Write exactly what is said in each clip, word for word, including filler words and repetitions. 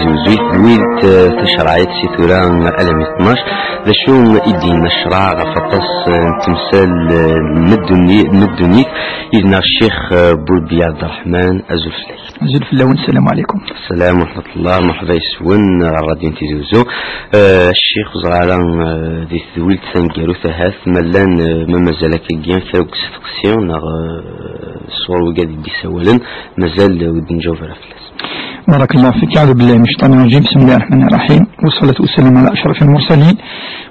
Tezwi tedwilt, eh, tacerɛit si tura alami tnac. D acu i d-yenna ccreɛ ɣef aṭas, eh, n temsal, eh, n dduni-, n ddunit? Yid-neɣ Ccix, eh, Burbi Ɛebderreḥman, azul fell-ak. Azul fell-awen, sslam ɛlikum. Ssalam wa rahmatullah, merḥba yes-wen ɣer Rradyu n Tizi Uzzu. Eh, Ccix, ur ẓriɣ ara, eh, di tedwilt taneggarut ahat, ma llan, eh, ma mazal akkagi kra n usteqsi neɣ, eh, sɣur wigad i d-isawalen, mazal, eh, ur d-nǧaweb ara fell-as. بارك الله فيك. أعوذ بالله من الشيطان الرجيم. بسم الله الرحمن الرحيم. والصلاة والسلام على أشرف المرسلين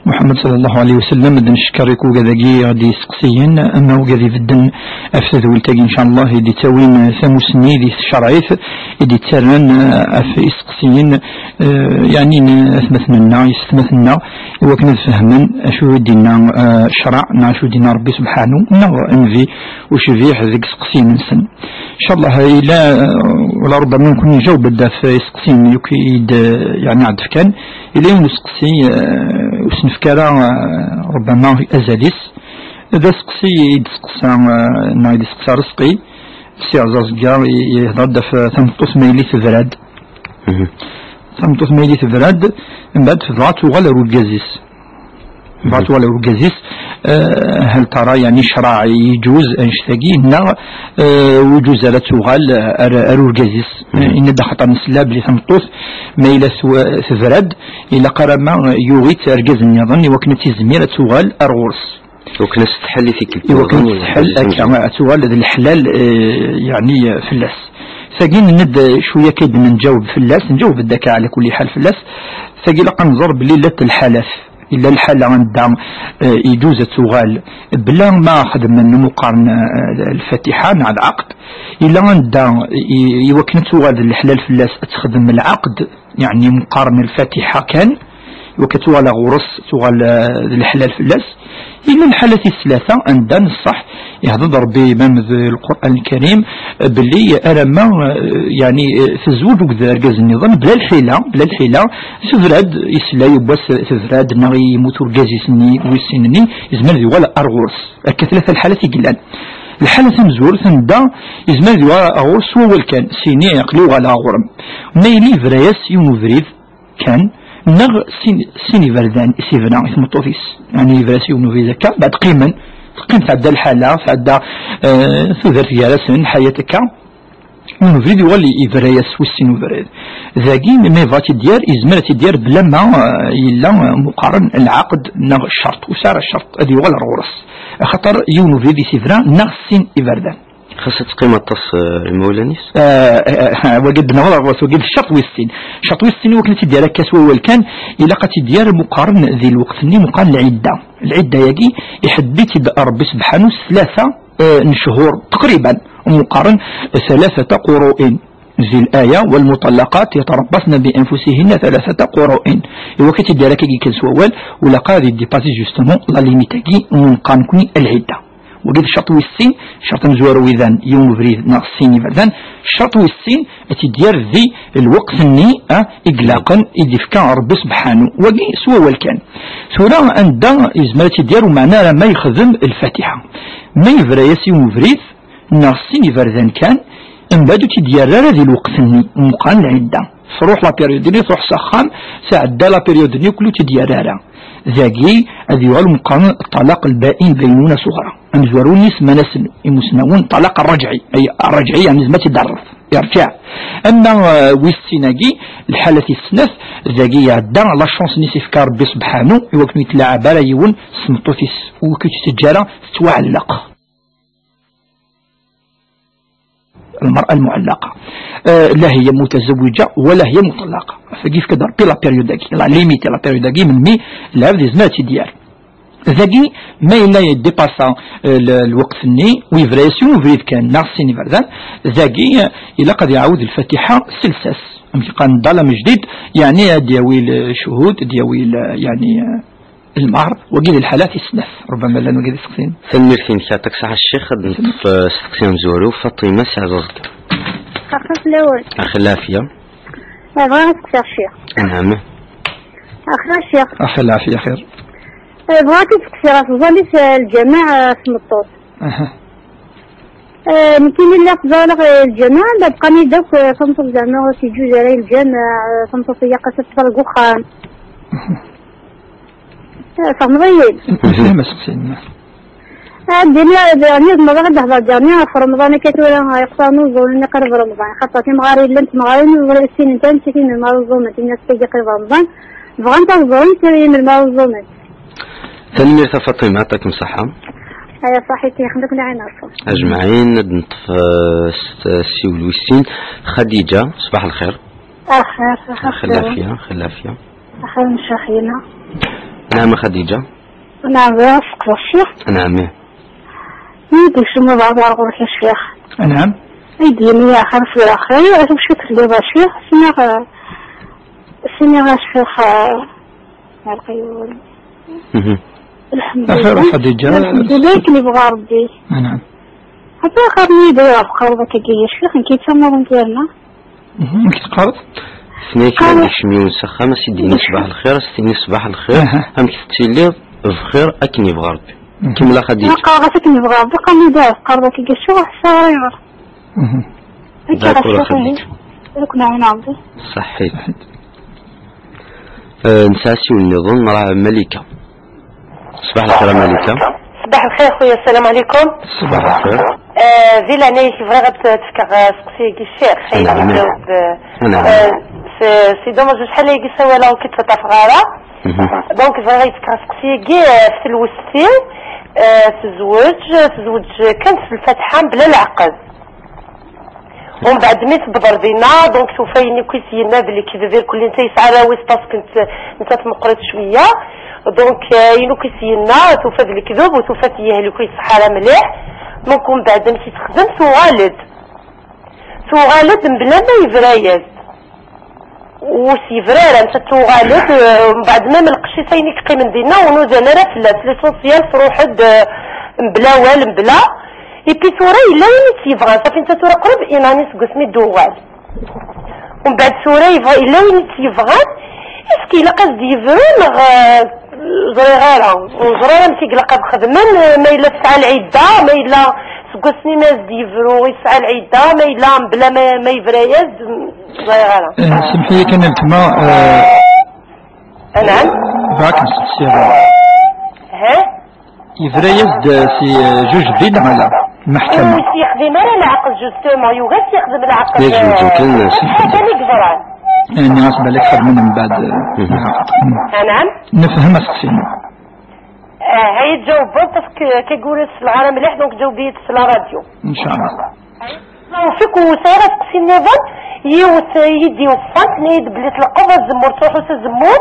محمد صلى الله عليه وسلم. Ad neckeṛ i wigad-agi i ɣ-d-yesteqsiyen, ama wigad ibedden ɣef tedwilt-agi, إن شاء الله, i d-ittawin tamusni di tcerɛit, i d-ittarran, eh, ɣef isteqsiyen, eh, yeɛni n atmaten-nneɣ, yessetmaten-nneɣ, i wakken ad fehmen acu i d-yenna, eh, ccreɛ, neɣ acu i d-yenna Ṛebbi subḥanu, neɣ nnbi ucbiḥ deg isteqsiyen-nsen. إن شاء الله, ila, eh, wala rubbama nekni njaweb-d ɣef isteqsiyen yakk i d, eh, yeɛni, ɣ-d-fkan. Ila yiwen usteqsi, eh, ur s-nefki ara, eh, rubbama azal-is. D asteqsi i d-isteqsa, eh, neɣ i d-isteqsa Rezqi, si Ɛeẓẓaẓegga, i, ihḍer-d ɣef tameṭṭut ma yili tebra-d. Mhm. Tameṭṭut ma yili tebra-d, mbeɛd tebɣa ad tuɣal ar urgaz-is. Tebɣa ad tuɣal ar urgaz-is, eh, هل ترى, yeɛni, ccreɛ yeǧǧuz annect-agi, neɣ, eh, ur yeǧǧuz ara ad tuɣal ar, ar urgaz-is? Mhm. Eh, yenna-d axaṭer nesla belli tameṭṭut, ma yella tw-, tebra-d, ilaq ara ma yuɣ-itt argaz nniḍen i wakken ad tizmir ad tuɣal ar ɣur-s. I wakken ad s-tḥell i tikkelt nniḍen, i wakken ad s-tḥell akka, ad tuɣal d leḥlal, eh, yeɛni, eh, fell-as. Tagi, nenna-d, eh, cwiya akka i d-nǧaweb fell-as, nǧaweb-d akka ɛla kulli ḥal fell-as. Tagi, ilaq ad nẓer belli llant lḥalat. Illa lḥala anda, eh, iǧuz ad tuɣal bla ma xedmen, meqqaren, eh, lfatiḥa neɣ lɛaqd. Illa anda i, i wakken ad tuɣal d leḥlal fell-as ad texdem lɛaqd, yeɛni meqqaren lfatiḥa kan, i wakken ad tuɣal ɣur-s, tuɣal, eh, d leḥlal fell-as. Illa lḥala tis tlata anda n ṣṣeḥ, ihḍer-d Ṛebbi imam d Lqur'an Lkarim, belli alamma, eh, yeɛni, eh, tezweǧ akked argaz nniḍen, bla lḥila, bla lḥila, tebra-d, yesla yiwwas tebra-d, neɣ yemmut urgaz-is-nni, wis sin-nni, yezmer ad yuɣal ar ɣur-s. Akka tlata lḥalat i yellan. Lḥala tamezwarut anda yezmer ad yuɣal ar ɣur-s s wawal kan, s ini aql-i uɣaleɣ ɣur-m. Ma yili yebra-yas yiwen ubrid, kan, neɣ sin, sin iberdan i s-yebra i tmeṭṭut-is. Yeɛni yebra-s yiwen ubrid akka, mbeɛd qqimen, teqqim tɛedda lḥala, tɛedda, eh, tudert gar-asen, lḥayat akka. Yiwen ubrid yuɣal yebra-yas wis sin ubrid. Dagi, ma yebɣa ad t-id-yerr, yezmer ad t-id-yerr bla ma, eh, yella, eh, meqqaren lɛaqd neɣ ccerṭ, ur sɛi ara ccerṭ ad yuɣal ar ɣur-s. Axaṭer yiwen ubrid i s-yebra, neɣ sin iberdan. Xas ad teqqim aṭas, eh, imawlan-is? Eh, eh, eh, wagi d-newweḍ ɣer wagi d ccerṭ wis sin. Ccerṭ wis sin, i wakken ad tt-id-yerr akka s wawal kan, ilaq ad tt-id-yerr meqqaren di lweqt-nni, meqqaren lɛidda. Lɛidda-yagi, iḥedded-itt-id Ṛebbi sebḥanu s tlata, eh, n cchur, taqriban, meqqaren ثلاثة قروء. Di laya, والمطلقات يتربصن بأنفسهن ثلاثة قروء. I wakken ad tt-id-yerr akka kan s wawal, ulaq ad yeddépassi justement la limite-agi, meqqaren nekkni lɛidda. Wagi d ccerṭ wis sin, ccerṭ amezwaru idan yiwen ubrid neɣ sin iberdan, ccerṭ wis sin ad t-id-yerr di lweqt-nni, ah, i ilaqen, i d-ifka Ṛebbi sebḥanu. Wagi s wawal kan. Tura anda yezmer ad t-id-yerr, umeɛna ara ma yexdem lfatiḥa. Ma yebra-yas yiwen ubrid, neɣ sin iberdan kan, mbeɛd ur t-id-yerr ara di lweqt-nni, meqqaren lɛidda. Tṛuḥ la période-nni, tṛuḥ s axxam, tɛedda la période-nni, ur t-id-yerr ara. Dagi, ad yuɣal meqqaren ṭṭalaq lbain baynuna suɣra. Amezwaru-nni semman-asen imusnawen ṭṭalaq rrajɛi, ay rrajɛi, yeɛni yezmer ad t-id-terreḍ, yerǧeɛ. Ama, eh, wis sin-agi, lḥala tis snat, dagi iɛedda la chance-nni i s-ifka Ṛebbi sebḥanu, i wakken ur yettlaɛab ara yiwen s tmeṭṭut-is, u ur yettaǧǧa ara tettwaɛelleq. المرأة المعلقة. آه، لا هي متزوجة ولا هي مطلقة. Tagi yefka-d Ṛebbi la période-agi, la limite, la période-agi melmi lɛebd yezmer ad tt-id-yerr. Dagi, ma yella yeddépassa, euh, l-, lweqt-nni, u yebra-yas yiwen ubrid kan, neɣ sin iberdan, dagi, euh, ilaq ad iɛawed lfatiḥa s lsas. Amek qqaren, ḍḍalam jdid, yeɛni ad d-yawi lcuhud, ad d-yawi l-, yeɛni, euh, المهر، wagi d lḥala tis snat. ربما llan wagi d isteqsiyen. Tanemmirt-inek, yeɛṭik ṣṣeḥḥa a ccix. Ad neṭṭef, eh, asteqsi amezwaru, Faṭima si Ɛeẓẓaẓegga. Axir fell-awen. Axir lɛafya. Eh, bɣiɣ ad steqsiɣ ccix. Anɛam. Axir a ccix. Axir lɛafya xir. Eh, bɣiɣ ad steqsiɣ ɣef tẓallit, eh, lǧameɛ, eh, s tmeṭṭut. Aha. Eh, nekkini lliɣ ttẓallaɣ, eh, lǧameɛ, la bqan-iyi-d akk, eh, tameṭṭut zeɛma ur s-yeǧǧuǧ ara i lǧameɛ, eh, tameṭṭut-agi aqas ad teffeɣ deg uxxam. Eh, tfehmeḍ-iyi-d? Nefhem aseqsi-nni. Ah, dini, dini, ma bɣiɣ ad d-hḍeṛ dini ɣef Remḍan akka tura, eh, yeqṣer n uẓul-nni qrib Remḍan. Xaṭer timɣarin llant temɣarin ur ssinent ara amek i melmi ara ẓẓument, ini-as tagi qrib Remḍan. Bɣant ad ẓrent melmi ara ẓẓument. Tanemmirt a Faṭima, yeɛṭikum ṣṣeḥḥa. Aya ṣaḥit, yaxdem-ik lɛin a Ṛebbi. Ajmaɛin, ad neṭṭef, eh, s-, s-, ssiwel wis sin. Xadiǧa, ṣbaḥ lxir. Axir, axir. Xlafya, xlafya. Axir n ccexina. Naɛam a Xadiǧa. Naɛam, bɣiɣ ad seqsiɣ ccix. Naɛam, ih. Mi d-yekcem ubaɛḍ ɣer ɣur-k a ccix. Naɛam. Ay d-yini axir s axir, acu telliḍ a ccix, sniɣ, eh, sniɣ a ccix, eh, Lqayyum. Mhm. Lḥemdulillah. Axir a Xadiǧa. Lḥemdulillah, akken yebɣa Ṛebbi. Anɛam. Ata axir-nni yebɣa ɣef qerḍ akka gigi ccix, nekk yettamuḍ n tirna. Mhm, amek teqqareḍ? Tenna-yak ma d-yekcem yiwen s axxam, a s-id-yini ṣbaḥ lxir, a s-tini ṣbaḥ lxir, aha, amek tettiliḍ bxir akken yebɣa Ṛebbi. Mhm. Kemmel a Xadiǧa. Qqareɣ-as akken yebɣa Ṛebbi, qqar-nni da ɣef qerḍ akka gigi ccix, ur ḥṣiɣ ara ayɣer. Mhm. Akka d'accord a Xadiǧa. Ad ken-ɛiwen Ṛebbi. Ṣaḥḥit. Ṣaḥḥit. Eh, nesɛa ssiwel nniḍen, nṛaɛ Malika. Ṣbaḥ lxir a Malika. Ṣbaḥ lxir xuya, السلام عليكم. Ṣbaḥ lxir. Eh, di leɛnaya-k bɣiɣ ad t-, tefkeɣ, eh, aseqsi-agi ccix. Ayen i jaweb, eh, eh, c'est, c'est dommage, acḥal ayagi ssawaleɣ ur k-id-ttaṭṭafeɣ ara. Mhm. Donc bɣiɣ ad k-fkeɣ aseqsi-agi, eh, ɣef tlewst-iw, eh, tezweǧ, tezweǧ kan s lfatiḥa mebla leɛqed. Umbeɛd mi tewweḍ ɣer dinna, donc tufa ayen akk i s-yenna d lekdeb, irkelli netta yesɛa arraw-is parce que netta, netta tmeqqret cwiya. Donc, eh, ayen akk i s-yenna, tufa d lekdeb, u tufa-t yehlek ur iṣeḥḥa ara mliḥ. Donc, umbeɛd amek i texdem, tuɣal-d. Tuɣal-d mebla ma yebra-yas-d. Ur s-yebra ara, netta tuɣal-d, eh, mbeɛd ma lqecc-is ayen i yeqqimen dinna, ur nudan ara fell-as. L'essentiel truḥ-d, eh, mebla awal, mebla. Et puis tura yella win i tt-yebɣan, safi netta tura qrib inani seg wasmi d-tuɣal. Umbeɛd tura yebɣa, yella win i tt-yebɣan, est-ce que ilaq ad s-d-yebru neɣ, eh, ẓriɣ ara. Ur ẓriɣ amek i ilaq ad xedmen, eh, ma yella tesɛa lɛidda, ma yella seg wasmi ma as-d-yebru yesɛa lɛidda, ma yella mebla ma, ma yebra-yas-d, ẓriɣ ara. Eh, semḥi-yi kan a weltma, eh, anɛam? Bɣiɣ ad kem-sseqsiɣ. Ha? Yebra-yas-d si, eh, Jujdin neɣ ala? Lmeḥkama. Ur s-yexdim ara leɛqed, justement, yugi ad s-yexdem leɛqed. Yak Jujdin kan, eh, s-, ḥaca kan i yeḍran. Eh, nniɣ-as balak xedmen mbeɛd, eh, mhm, leɛqed. Anɛam? Nefhem aseqsi-nni. Ah, هيا تجاوبون parce que كيقولوا تسلغ على مليح، donc جاوبي تسلغ راديو. إن شاء الله. الله يوفقك. وسيرة تقسيم نظام يوت يدي وفات نيد بلي تلقوا الزمور تروحوا تزمور،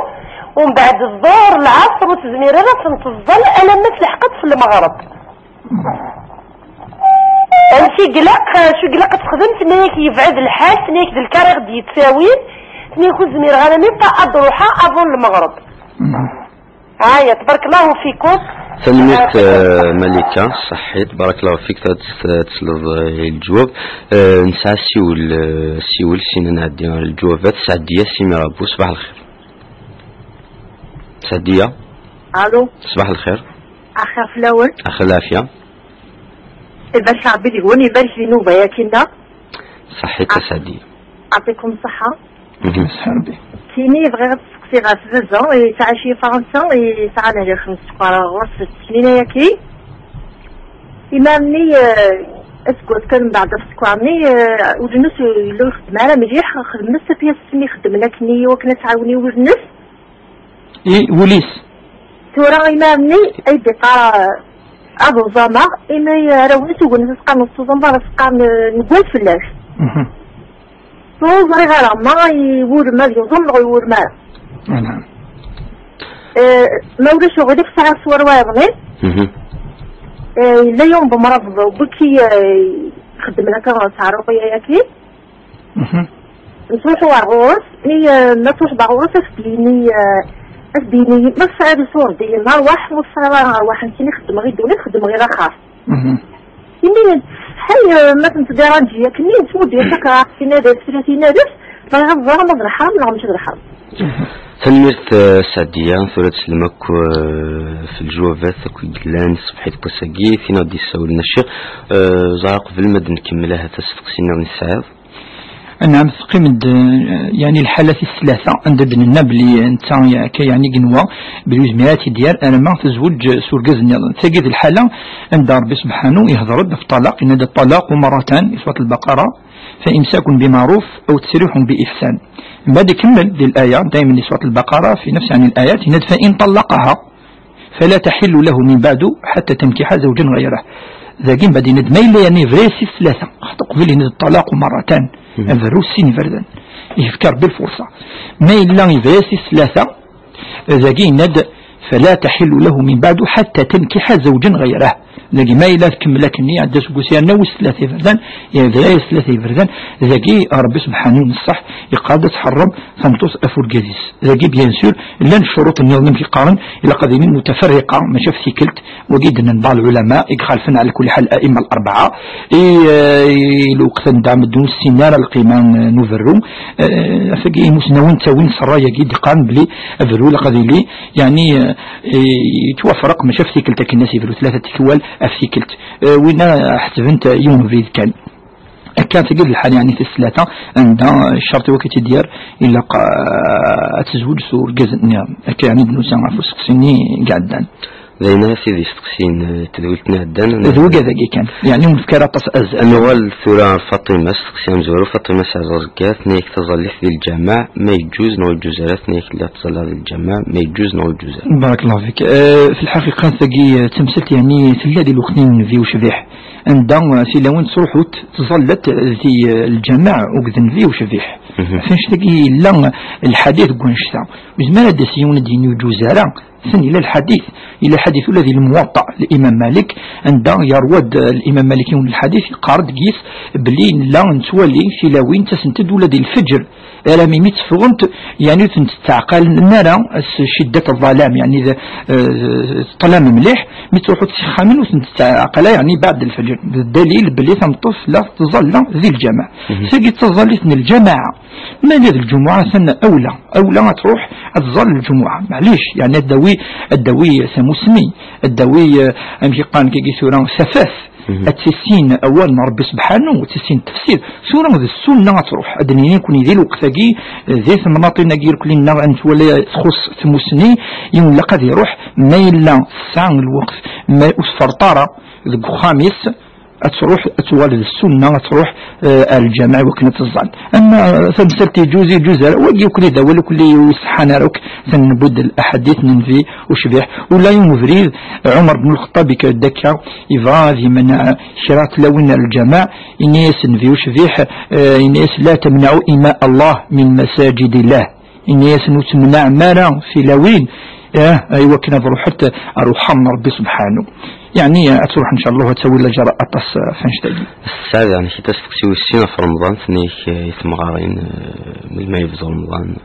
ومن بعد الظهر العصر وتزمير راه تنتظر ألا ما تلحقت في المغرب. أنت قلق، شو قلق تخدم تنيك يبعد الحال، تنيك ذا الكارير دي تساوين، تنيك الزمير غانا ميبقى أدروحها أظن المغرب. هاي، تبارك الله فيكم. Tanemmirt, eh, Malika, ṣaḥḥit, barakallahu fik, ad tes-, tesleḍ, eh, i leǧwab. Eh, nesɛa ssiwel, eh, ssiwel, sin ad nɛeddi ɣer leǧwabat. Sɛeddiya Simirabu, ṣbaḥ lxir. Sɛeddiya. Allo. Ṣbaḥ lxir. Axir fell-awen. Axir lɛafya. Ibarek Ṛebbi deg-wen, ibarek di nnuba-yaki-nneɣ. Ṣaḥḥit a Sɛeddiya. Yeɛṭikum ṣṣeḥḥa. Mhm. Ṣaḥḥa Ṛebbi. Kini bɣiɣ ad tseqsi ɣef baba, yesɛa ci Fransa, yesɛa lehlak n sskeṛ ɣur-s ttinin ayaki. Imar-nni, eh, aseggas kan mbeɛd ɣef sskeṛ-nni, eh, wul-nnes yella ur ixeddem ara mliḥ, xedmen-as tafyirt-nni ixeddmen akken i wakken ad tɛawen i wul-nnes. I wul-is? Tura imar-nni ay d-iqqar, eh, ad uẓameɣ, imi arraw-nnes ugen ad s-qqaren s uẓameɣ, ad s-qqaren, eh, neggan fell-ak. Mhm. Ur ẓriɣ ara ma iwulem ad yuẓum neɣ iwulem ara. Anɛam. Eh, ma ulac uɣilif sɛiɣ swar wayeḍnin. Mhm. Eh, yella yiwen n umraḍ wiki, eh, xeddmen akka s Ɛruqya-yaki. Mhm. Nettruḥu ar ɣur-s, mi, eh, ma truḥeḍ ar ɣur-s, ad s-d-yini, eh, ad s-d-yini, ma tesɛiḍ iṣurdiyen, rwaḥ, ma ur tesɛiḍ ara rwaḥ, nekkini xeddmeɣ i ddunit, xeddmeɣ i laxert. Mhm. Imi nettsetḥay, eh, ma tent-dérangi akken, nettmuddu-yas akka ɣer tin ad as-, tura tin ad as, bɣiɣ ad ẓreɣ ma d lḥeram neɣ mačči d lḥeram. Tanemmirt, eh, Saɛdiya, tura ad teslem akk, eh, f lǧwabat akk i yellan ṣṣbeḥ-agi, tin ad d-yessawlen a Ccix. Eh, ẓer qbel ma d-nkemmel ahat asteqsi-nniḍen i tesɛiḍ. Anɛam, teqqim-d, eh, yeɛni lḥala tis tlata, anda d-nenna belli netta akka yeɛni genwa, belli ur yezmir ad tt-id-yerr, alamma tezweǧ s urgaz nniḍen. Tagi d lḥala anda Rebbi subḥanu ihder-d ɣef ṭṭalaq, yenna-d: "الطلاق مرتان" di surat Lbaqara, "فإمساك بمعروف أو تسريح بإحسان". Mbeɛd ikemmel di laya, daymen di surat Lbaqara, fi nafs, yeɛni, layat, yenna-d: "فإن طلقها فلا تحل له من بعد حتى تنكح زوجا غيره". Dagi mbeɛd yenna-d ma yella yeɛni bɣa-tt s tlata, xaṭer qbel yenna-d: "الطلاق مرتان". Aberru s sin iberdan. Yefka Rebbi lfurṣa. Ma yella yebɣa-tt s tlata, dagi yenna-d: "فلا تحل له من بعد حتى تنكح زوجا غيره". Dagi ma yella tkemmel akkenni, ɛedda seg usirna wis tlata iberdan, yebɣa-tt s tlata iberdan, dagi Rebbi subḥanahu n ṣṣeḥ yeqqar-d ad tḥeṛṛem tameṭṭut af urgaz-is. Dagi, bien sûr, llan ccuruṭ nniḍen, amek i qqaren, ilaq ad ilin mutaferriqa, mačči ɣef tikkelt, wagi d-nnan baɛḍ lɛulama i ixalfen, ɛla kulli ḥal, aimma l-arbaɛa, i, eh, i lweqt anda medden ur ssinen ara lqima n, n uberru. Eh, ɣef wagi imusnawen ttawin s ṛṛay-agi d-iqqaren belli aberru ilaq ad yili, yeɛni, eh, yettwafreq, mačči ɣef tikkelt, akken as iberru tlata tikwal ɣef tikkelt. Eh, winna ḥesben-t yiwen ubrid kan. Akka tagi d lḥal, yeɛni, tis tlata, anda ccerṭ i wakk i tt-id-yerr, ilaq, eh, ad tezweǧ s urgaz-nni. Akka, yeɛni, d-nusa ɣef usteqsi-nni i iɛeddan. D ayen ara tid yesteqsin, eh, tedwilt-nni iɛeddan, d wigad-agi kan. Yeɛni, ur nefka ara aṭas azal. Ad nuɣal tura ɣer Faṭima, asteqsi amezwaru. Faṭima Saɛid Ẓerga, tenna-yak taẓallit di lǧameɛ, ma yeǧǧuz neɣ ur yeǧǧuz ara? Tenna-yak la ttẓalla di lǧameɛ, ma yeǧǧuz neɣ ur yeǧǧuz ara? Barakallahu fik. Eh, fi lḥaqiqa, tagi, eh, d tamsalt, yeɛni, tella di lweqt n Nnbi ucbiḥ. Anda, eh, tilawin ttruḥut, tẓallat di, eh, lǧameɛ akked Nnbi ucbiḥ. Mhm. Ɣef annect-agi yella lḥadit deg wannect-a. Ur yezmir ad d-yas yiwen ad d-yini ur yeǧǧuz ara. Atan yella lḥadit, yella lḥadit ula di Lmuwaṭṭa, Limam Malik, anda yerwa-d, eh, Limam Malik yiwen lḥadit, yeqqar-d deg-s belli nella nettwali tilawin ttasent-d ula di lfeǧr, armi mi tteffɣent, yeɛni ur tent-ttɛeqqalen ara s ciddat ẓẓalam, yeɛni d, eh, ṭṭlam mliḥ, mi ttruḥunt s ixxamen ur tent-ttɛeqqal ara, yeɛni baɛd lfeǧr. D dalil belli tameṭṭut la tettẓalla di lǧameɛ. Mhm. Tagi d taẓallit n lǧamaɛa. Ma yella d lǧumuɛa, atan awla, awla ad tṛuḥ ad tẓall lǧumuɛa. Maɛlic, yeɛni ad d-tawi, ad d-tawi tamusni, ad d-tawi, eh, amek i qqaren kagi tura, tafat. Mhm. Ad tissin awal n Ṛebbi subḥanu, ad tissin tefsir. Tura d ssunna ad tṛuḥ. Ad d-nini nekkni di lweqt-agi, di temnaḍin-agi irkelli-nneɣ, ad nettwali txuṣṣ tmusni, yiwen ilaq ad iṛuḥ, ma yella tesɛa lweqt, ma ur tferreṭ ara deg uxxam-is, ad tṛuḥ, ad tuɣal d ssunna, ad tṛuḥ, eh, ar lǧameɛ i wakken ad teẓẓal. Ama, eh, tamsalt yeǧǧuz, yeǧǧuz ara, wagi akk d awal akk ur iṣeḥḥan ara akk, atan newwi-d laḥadit n Nnbi ucbiḥ. Ula yiwen ubrid, Ɛumer ben Lxeṭṭab, yekker-d akka, yebɣa ad yemneɛ kra n tlawin ar lǧameɛ, yenna-yas Nnbi ucbiḥ, eh, yenna-yas: "لا تمنعوا إماء الله من مساجد الله". Yenna-yasen ur temneɛem ara tilawin, eh, ay wakken ad ruḥent ar uxxam n Rebbi subḥanu. Yeɛni, eh, ad truḥ, ncallah, ad tawi laǧer aṭas, eh, f annect-agi. Sɛid, yeɛni, kita asteqsi wis sin ɣef Remḍan, tenna-yak, eh, i temɣarin, eh, melmi yebda Remḍan?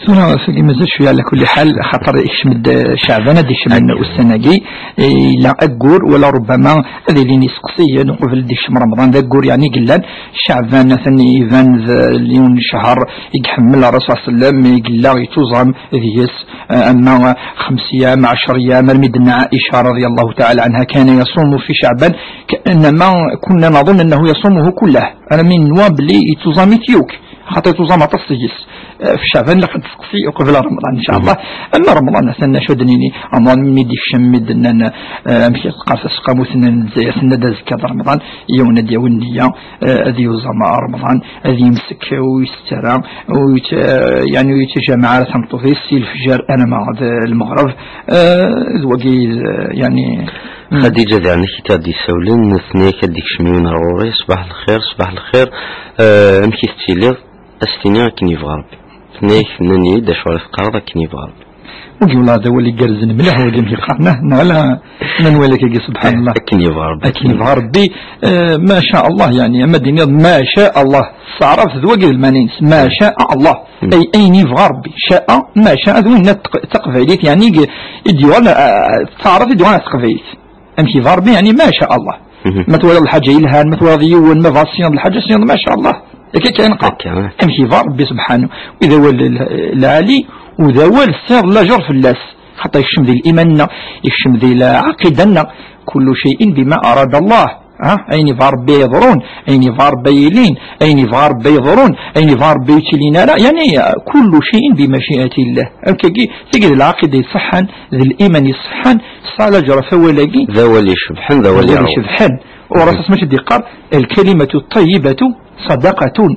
Tura, tagi mazal cwiya, ɛla kulli ḥal, xaṭer ikcem-d, eh, Ceɛban, ad ikcem ussan-agi, eh, yella aggur, wala rubbama ad ilin iseqsiyen uqbel ad ikcem Remḍan, d aggur, yeɛni, i yellan. Ceɛban atan iban d yiwen n ccher i iḥemmel Ṛṛasul ṣalla Llahu ɛalayhi wa sallam, i yella yettuẓam deg-s, eh, ama xems yam, ɛecr yam, armi d-tenna Ɛica رضي الله تعالى عنها: "كان يصوم في شعبان كأنما كنا نظن أنه يصومه كله". Armi nenwa belli yettuẓam-it yakk, xaṭer yettuẓam aṭas deg-s. Eh, fi Ceɛban ilaq ad d-testeqsi uqbel Remḍan, ncallah. Mhm. Ama Remḍan, atan acu ad d-nini, Remḍan mi d-ikcem, mi d-nnan, eh, amek i teqqar taseqqamut n Lezzayer, tenna-d azekka d Remḍan, yiwen ad d-yawi nniya, eh, ad yuẓam Remḍan, ad yemsek, ur yettett ara, ur yett-, eh, yeɛni ur yettjamaɛ ara tameṭṭut-is si lefjer alamma d lmeɣreb, eh, d wagi, eh, yeɛni. Xadiǧa, d ɛennak i tt-id-yessawlen, tenna-yak ad d-ikcem yiwen ar ɣur-i: "Ṣbaḥ lxir, ṣbaḥ lxir, eh, amek i tettiliḍ?" Ad s-tiniɣ: "Akken yebɣa Rebbi." Tenna-yak, tenna-yi-d: "Acuɣer i teqqareḍ akken yebɣa Rebbi?" Wagi, wellah, d awal igerrzen mliḥ, wagi, mi qqaren, ah, neɣ ala, ma nwala kagi, subḥanallah. Akken yebɣa Rebbi. Akken yebɣa Rebbi, eh, ma sha Allah, yeɛni, ama d-tiniḍ ma sha Allah, s taɛrabt d wagi d lmeɛna-ines, ma sha Allah, ay ayen yebɣa Rebbi, sha, ma sha, d winna taq-, taqbaylit, yeɛni, i d-yuɣal, eh, d taɛrabt i d-yuɣal ɣer teqbaylit. Amek yebɣa Rebbi, yeɛni, ma sha Allah. Mhm. Ma twalaḍ lḥaǧa yelhan, ma twalaḍ yiwen, ma bɣa tessinyeḍ lḥaǧa, tessinyeḍ, ma sha Allah. Akka kan qa-, akka, eh. Amek yebɣa Ṛebbi subḥanahu. U d awal l-, lɛali, u d awal ssiḍ laǧer fell-as. Xaṭer yekcem di liman-nneɣ, yekcem di lɛaqida-nneɣ. Kullu cay'in bima arada Allah. Ha? Ayen yebɣa Ṛebbi yeḍrun, ayen yebɣa Ṛebbi yilin, ayen yebɣa Ṛebbi yeḍrun, ayen yebɣa Ṛebbi ur yettilin ara. Yani, kullu cay'in bi maci'ati llah. Akkagi, tagi d lɛaqida iṣeḥḥan, d liman iṣeḥḥan, tesɛa laǧer ɣef wawal-agi. D awal icebḥen, d awal, d awal icebḥen. Ur as mačči d-yeqqar, "Al-kalimatu ṭṭayyibatu ṣadaqatun."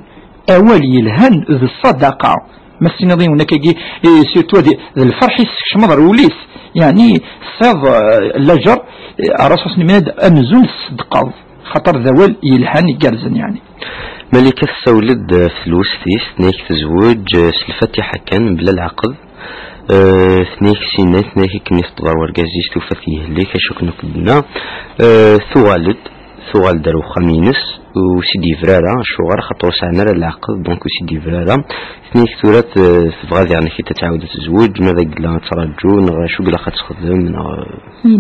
Awal yelhan d ṣṣadaqa. Ma s-tiniḍ i yiwen akkagi, eh, surtout d, d lferḥ i s-tkecmeḍ ar wul-is. Yani, ssiḍ, eh, laǧer, eh, ar aṣas n iman-ad amzun tṣeddqeḍ. Xaṭer d awal yelhan igerrzen, yani. Malika tessawel-d, eh, ɣef tlewst-is, tenna-ak tezweǧ, eh, s lfatiḥa kan, mebla lɛaqed. Eh, tenna-ak sinna, tenna-ak akken i teṭṭeḍ ar wergaz-is, tufa-t yehlek, acu akken akk d-tenna. Eh, tuɣal-d, tuɣal-d ar uxxam-ines, ur s-id-yebra ara, acuɣer? Xaṭer ur sɛan ara lɛaqed, donc ur s-id-yebra ara. Tenna-ak tura t-, tebɣa diɣen ad tɛawed ad tezweǧ, ma d agella ad ttraǧu, neɣ acu i ilaq ad texdem, neɣ...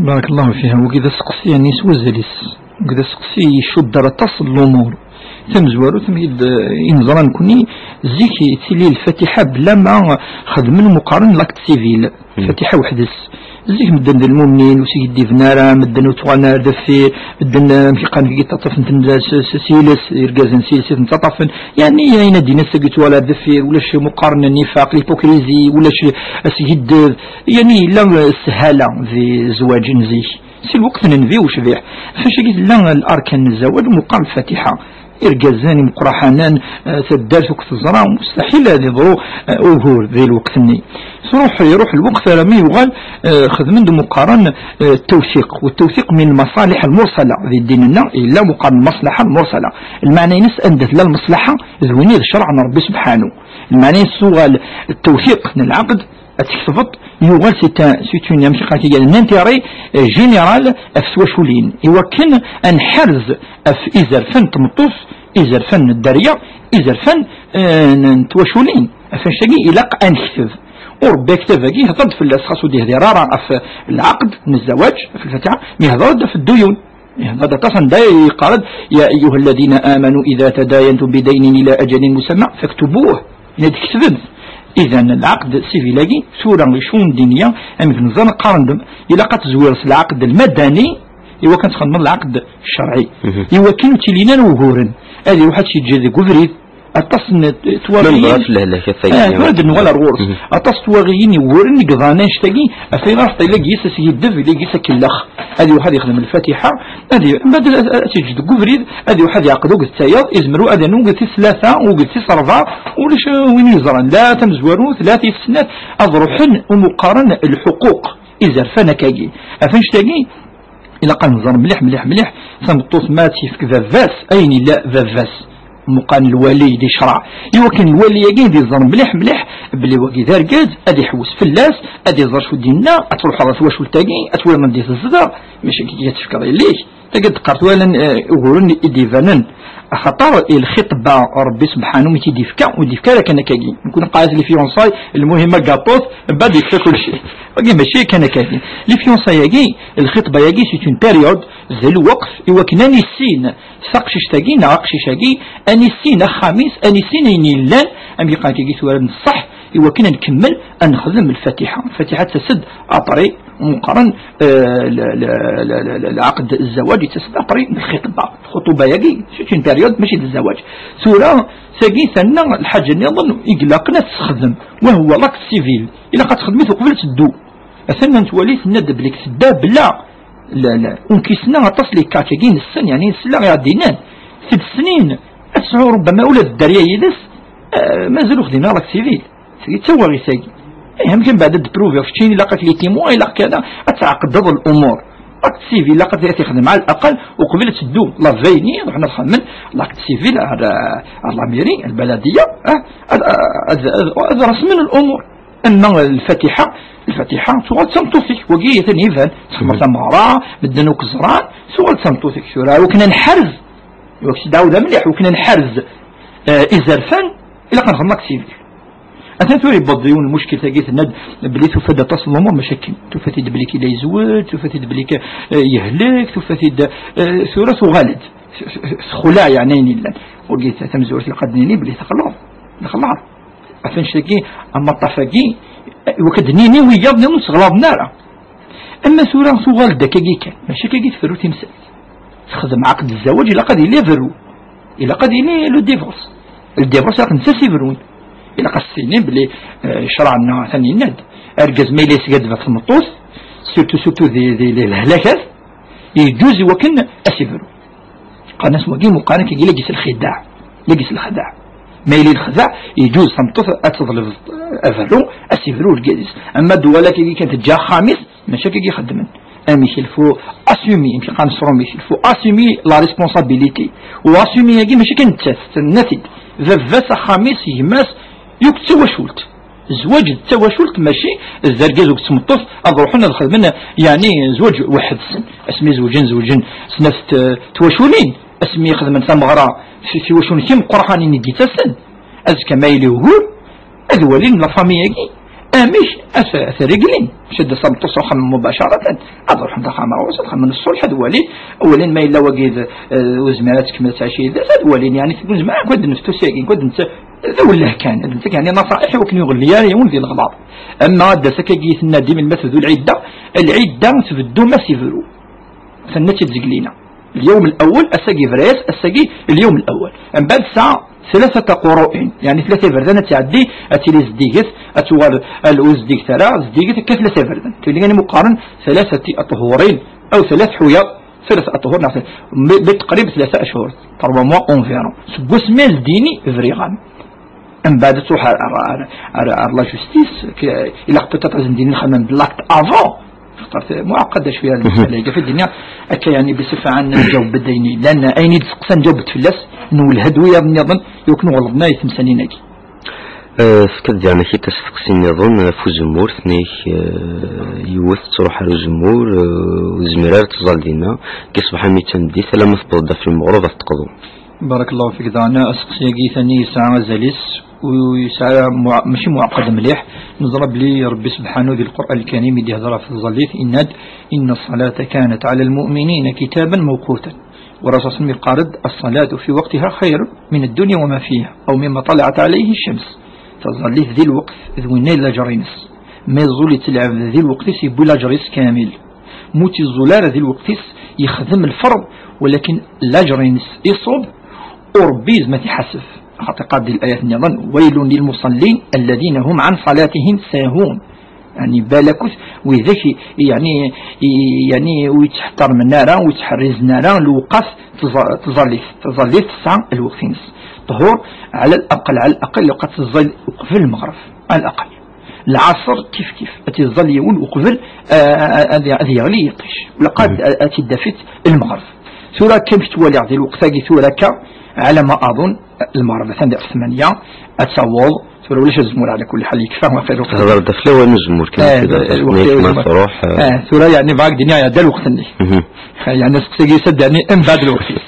Barakallahu fiha, wagi d aseqsi, yani, s wazal-is. Wagi d aseqsi icudd ar aṭas n lumuṛ. Tamezwarut, mi d, i neẓra nekni, zik tili lfatiḥa bla ma xedmen muqaren l'acte civil. Hmm. Fatiḥa weḥd-s. Zik medden d lmumnin, ur s-giddiben ara, medden ur ttɣan ara deffir, medden, eh, amek iqqaren, ttaṭṭafen-ten s, s, s yiles, irgazen s yiles i ten-ttaṭṭafen. Yani, ayen ad d-inin sagi ur ttɣan ara deffir, ulac muqaren n nifaq, l'hypocrisie, ulac asgiddeb. Yani, yella, eh, sshala di zzwaǧ n zik. Si lweqt n nnbi ucbiḥ. Ɣef wacagi tella larkan n zzwaǧ, meqqar lfatiḥa. Irgazen imeqraḥanen, eh, taddart akk teẓra, mustaḥil ad iḍru, eh, ugur di lweqt-nni. Truḥ, iruḥ lweqt armi yuɣal, eh, xedmen-d meqqaren, eh, tawsiq. Wa tawsiq min lmaṣaliḥ lmursala. Di ddin-nneɣ yella meqqaren lmaṣlaḥa lmursala. Lmeɛna-ines anda tella lmaṣlaḥa d win i d ccṛeɛ n Ṛebbi subḥanu. Lmeɛna-ines tuɣal tawsiq n lɛaqd, ad tketbeḍ, yuɣal c'est un, c'est une, amek iqqar, un intérêt, euh, général ɣef twaculin. Iwakken ad nḥerz ɣef izerfan n tmeṭṭut, izerfan n dderya, izerfan, euh, n, n twaculin. Ɣef annect-agi ilaq ad nekteb. U Ṛebbi aktab-agi ihder-d fell-as, xas ur d-ihdir ara ɣef lɛaqd n zzwaǧ, ɣef lfatiḥa, mi ihder-d ɣef dduyun. Ihder-d aṭas anda yeqqar-d: "Ya ayyuha alladhina amanu idha tadayantum bidaynin ila ajalin musamma faktubuh." Yenna-d ketbem. Idan, lɛaqd sivil-agi, tura icun dinya, amek nẓan qqaren-d, ilaq ad tezwir s lɛaqd lmadani, iwakken ad txedmeḍ lɛaqd ccerɛi. Mhm. Iwakken ur ttilin ara uguren. Ad iruḥ ad tt-yeǧǧ deg ubrid. Aṭas n twaɣiyin. Tura ad nuɣal ar ɣur-s. Mhm. Aṭas n twaɣiyin yuguren i yeḍran annect-agi, ɣef ayen ara teṭṭil deg-s asgiddeb, deg-s akellex. Ad iruḥ ad yexdem lfatiḥa, ad i-, mbaɛd ad, ad, ad t-yeǧǧ deg ubrid, ad iruḥ ad yeɛqed akked tayeḍ, izmer ad yernu akked tis tlata, akked tis rebɛa, ulac, eh, win yeẓran, la tamezwarut, la tis snat, ad ruḥen umi qqaren lḥuquq, izerfan akkagi. Ɣef annect-agi, ilaq ad nẓer mliḥ, mliḥ, mliḥ, tameṭṭut ma ad tt-yefk baba-s, ayen illa baba-s. Meqqar lwali di ccreɛ. Iwakken lwali-agi ad iẓer mliḥ, mliḥ, belli wagi d argaz, ad iḥewwes fell-as, ad iẓer acu d-yenna, ad truḥeḍ ɣer twacult-agi, ad twaliḍ anda i tezdeɣ, mačči akka i tefkeḍ yelli-k. Tagi d-teqqar twalan, eh, uguren i d-ibanen. Axaṭer i lxitba Ṛebbi subḥanu i t-id-ifka, ur d-ifka ara kan akkagi. Nekni neqqar-as les fiançailles, lmuhim agaṭut, mbaɛd yekfa kulci. Wagi mačči kan akkagi. Les fiançailles-agi, lxitba-agi, c'est une période, d lweqt, iwakken ad nissin taqcict-agi neɣ aqcic-agi, ad nissin axxam-is, ad nissin ayen yellan, am yeqqar akkagi tura n ṣṣeḥ, iwakken ad nkemmel ad nexdem lfatiḥa. Lfatiḥa tettas-d après, meqqaren, eh, l-, l-, lɛaqd zzwaǧ yettas-d après n lxitba. Lxuṭuba-agi, c'est une période, mačči d zzwaǧ. Tura, tagi, tanna lḥaǧa nniḍen i ilaqen ad tessexdem, wa huwa l'acte civil. Ilaq ad texdem-it uqbel ad teddu. Atan nettwali, tenna-d belli tedda bla, la, la, unkisna aṭas les cas-agi nessen, yani, nesla i ɣ-d-yennan. Tid snin, ad tesɛu rubbama ula d dderya yid-s, eh, mazal ur xdimen ara l'acte civil. Tagi d tawaɣit-agi. Eh, amek mbeɛd ad d-pruviɣ keččini, ilaq-ak les témoins, ilaq kada, ad tɛeqdeḍ l'umur. L'acte civil, ilaq ad t-ixdem ɛal aqal uqbel ad teddu la veille-nni, ruḥen ad xedmen l'acte civil ar, ar la mairie, lbaladiya, eh, ad, ad, ad, ad, ad resmen l'umur. Ama lfatiḥa, lfatiḥa tuɣal d tameṭṭut-ik, wagi atan iban, txedmeḍ tameɣra, medden akk ẓran, tuɣal d tameṭṭut-ik. Tura, wakken ad nḥerz, wakken s-d-ɛawdeɣ mliḥ, wakken ad nḥerz, eh, izerfan, ilaq ad nxedem l'acte civil. Atan tura yewweḍ-d yiwen lmuckil, tagi tenna-d belli tufa-d aṭas n lumuṛ, mačči akken. Tufa-t-id belli yella yezweǧ, tufa-t-id belli, eh, yehlek, tufa-t-id, eh, tura tuɣal-d. Texleɛ, yeɛni, ayen yellan. Wagi ta-, tamezwarut ilaq ad d-nini belli texleḍ. Lexlaḍ. Ɣef annect-agi, amaṭṭaf-agi, iwakken ad d-nini wiyaḍ-nni ur sseɣlaḍen ara. Ama tura tuɣal-d akkagi kan, mačči akkagi tferru timsal. Texdem ɛaqd zzawaj, ilaq ad yili aberru. Ilaq ad yili le divorce. Le divorce ilaq netta s iberrun. Ilaq ad s-tini belli, eh, ccreɛ-nneɣ atan yenna-d, argaz ma yella yesgaddeb ɣef tmeṭṭut, surtout, surtout di, di, di lehlakat, yeǧǧuz i wakken ad s-iberru. Qqaren-as wagi, meqqar akkagi la gis lxidaɛ, la gis lxdaɛ. Ma yella lexdaɛ, yeǧuz tameṭṭut ad teḍleb aberru, ad s-iberru urgaz-is. Ama ddwala akkagi kan teǧǧa axxam-is, mačči akkagi xeddmen. Amek il faut assumer, amek qqaren s Rumi, il faut assumer la responsabilité. U assumer-agi mačči kan nettat, tenna-t-id. Baba-s, axxam-is, gma-s, yakk d tawacult. Zzwaǧ d tawacult, mačči d argaz akked tmeṭṭut ad ruḥen ad xedmen, yeɛni, zzwaǧ weḥd-sen. Asmi zewǧen, zewǧen snat t-, twaculin, asmi xedmen tameɣra fi, fi tiwaculin timeqqranin i d-yettasen, azekka ma yili ugur, ad walin la famille-agi amek ad t-, ad t-réglin. Mačči ad d-tas tameṭṭut s axxam mubacaratan, ad ruḥen d axxam ɣur-s, ad xedmen ṣṣulḥ, ad walin, ad walin ma yella wagi d, eh, ur zmiren ad tkemmel ad tɛic yid-s, ad walin, yeɛni, seg uzmar, ad d-neftu sagi, ad nett-, d awelleh kan, ad nett-, yeɛni, naṣa'iḥ i wakken ur iɣelli ara yiwen di leɣlaḍ. Ama ad d-tas akkagi tenna-d melmi tebdu lɛidda, lɛidda tbeddu ma s-ibru. Tenna-tt-id deg lina. اليوم الأول، ass-agi yebra-yas, ass-agi اليوم الأول. Mbeɛd tesɛa ثلاثة قروء، yeɛni tlata iberdan ad tɛeddi, ad tili zeddiget, ad tuɣal al-, ur zeddiget ara, zeddiget akka tlata iberdan. Tili kan i muqqaren ثلاثة أطهر أو ثلاث حيض، ثلاث أطهر, neɣ ثلاث-, bi-, بالتقريب ثلاثة أشهر, trois mois environ. Seg wasmi ldini briɣ-am. Mbeɛd ad truḥ ar, ar, ar, ar la justice, k-, ilaq peut-être ad sen-d-inin xedmen-d l'acte avant. Xaṭer muɛaqada cwiya lmesala-agi. Ɣef ddin-a akka, yeɛni, biṣifa ɛamma, nǧaweb-d ayen yellan, ayen i d-seqsan nǧaweb-d fell-as, nwelleh-d wiyaḍ nniḍen, i wakken ur ɣelḍen ara i temsalin-agi. Eh, tefka-d yeɛni-k-id asteqsi nniḍen ɣef uzemmur, tenna-k, eh, yiwet tṛuḥ ar uzemmur, eh, ur tezmir ara ad tẓall dinna, deg ṣṣbeḥ armi d tameddit, alamma tewweḍ-d ɣef lmeɣreb ad teqḍu. Barakallahu fik. Daɣen aseqsi-agi tani yesɛa azal-is, u yesɛa muɛ-, mačči muɛeqqad mliḥ. Neẓra belli Ṛebbi subḥanahu di Lqur'an Lkarim i d-ihder ɣef tẓallit, yenna-d: إن الصلاة كانت على المؤمنين كتابا موقوتا. Ṛṛasul yeqqar-d: الصلاة في وقتها خير من الدنيا وما فيها، أو مما طلعت عليه الشمس. Taẓallit di lweqt d winna i laǧer-ines. Ma yeẓẓul yettelɛab di lweqt-is, yewwi laǧer-is kamil. Ma ur t-yeẓẓul ara di lweqt-is, yexdem lferḍ, walakin laǧer-ines iṣub, u Ṛebbi yezmer ad t-iḥaseb. Axaṭer qqar di layat nniḍen: ويل للمصلين الذين هم عن صلاتهم ساهون. Yeɛni, balakut widak i, yeɛni, i, yeɛni, ur yettḥeṭṭarmen ara, ur yettḥerrizen ara lewqat tẓa-, tẓallit. Tẓallit tesɛa lweqt-ines. Ṭhur, ɛla laqal, ɛla laqal, ilaq ad teẓẓal uqbel lmeɣreb. Ɛla laqal. Lɛaṣer kif kif, ad t-iẓẓal yiwen uqbel, ah, ah, ad, ad yeɣli yiṭij. Ulaqad ad, ad t-id-tafit lmeɣreb. Tura kan k-ttwaliɣ di lweqt-agi tura akka, ɛla ma aḍun, lmeɣreb atan di ɣef tmanya, ad taweḍ. Tura ulac azemmur, ɛla kulli ḥal, yekfa, waqil lweqt. Tehḍer-d ɣef lawan n uzemmur kan, eh, kra d lweqt n ma azemmur. Tṛuḥ, eh. Eh, tura yeɛni bɣa k-d-iniɣ iɛedda lweqt-nni. Mhm. Eh, yeɛni aseqsi-agi s ad d-yeɛni mbeɛd lweqt-is.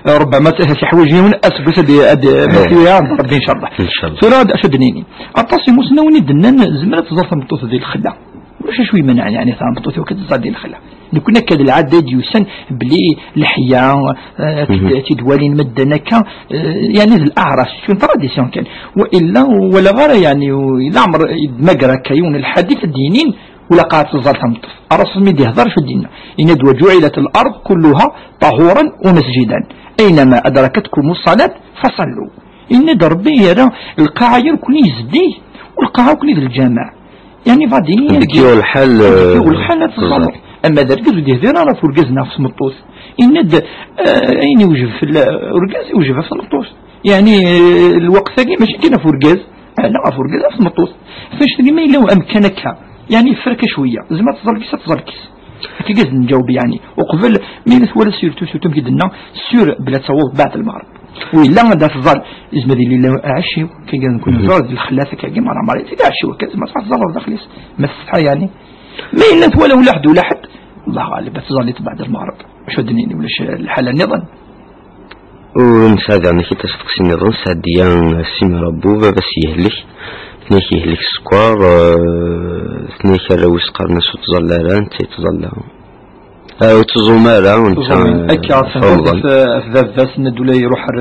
Eh, ṛebbama t-, tiḥwaǧ yiwen aseggas ad d-, ad d-, eh, ma t-yura Ṛebbi, incallah. Incallah. Tura ad, acu ad d-nini? Aṭas imusnawen i d-nnan zemreɣ ad tẓer tameṭṭut di lexla. Ulac acu imenɛen, yeɛni, tameṭṭut iwakken ad tẓer di lexla. Nekkni akka d lɛada i d-yusan belli leḥya, eh, ad t-id-, ad t-id-walin medden akka, eh, yeɛni d l'aɣref, c'est une tradition kan. Wa illa, walaɣ ara, yeɛni, u-, leɛmer i d-mager akka yiwen lḥadit ad d-yinin, ula qa ad tẓer tameṭṭut. Ṛṛasul mi d-ihder, acu d-yenna? Yenna-d: وجعلت الأرض كلها طهورا ومسجدا، أينما أدركتكم الصلاة فصلوا. Yenna-d Ṛebbi yerra lqaɛa yakk-nni zeddig, u lqaɛa yakk-nni d lǧameɛ. Yeɛni, bɣa d-ini, deg yiwen lḥal, deg yiwen lḥal ad teẓẓalleḍ. Ama d argaz ur d-yehdir ara ɣef urgaz neɣ ɣef tmeṭṭut. Yenna-d, eh, ayen iwjeb fell-, urgaz iwjeb ɣef tmeṭṭut. Yeɛni, eh, lweqt-agi mačči kan ɣef urgaz, ala, ɣef urgaz, ɣef tmeṭṭut. Ɣef annect-agi ma yella amkan akka, yeɛni, yeffer akka cwiya, tzemreḍ ad teẓẓalleḍ gis, ad teẓẓalleḍ gis. Akka i as-d-nǧaweb, yeɛni, uqbel, mi ara twala surtout, surtout, amek i d-tenna, sûr, belli ad taweḍ beɛd lmeɣreb. Willa ad tẓall, yezmer ad yili aɛecciw, akka i nekni nẓur di lxellat, akka i merra, merra, yezmer aɛecciw, akka, yezmer ad tẓall daxel-is, ma tsetḥa, yeɛni. Ma yella twala ula ḥedd, ula ḥedd, Allahu aɛlam, ad tẓall beɛd lmeɣreb. Acu ad d-nini, ulac lḥala nniḍen. U nesɛa daɣen akit asteqsi nniḍen, Sɛdiya Simrabu, baba-s yehlek, tenna-k yehlek sskeṛ, eh, tenna-k arraw-is qqaren-as ur ttẓalla ara, netta yettẓalla. Ah, ur ttuẓum ara, netta, tuẓum, eh, akka, ɣef Remḍan. Ɣef, ɣef baba-s, nna-d ula iruḥ ar,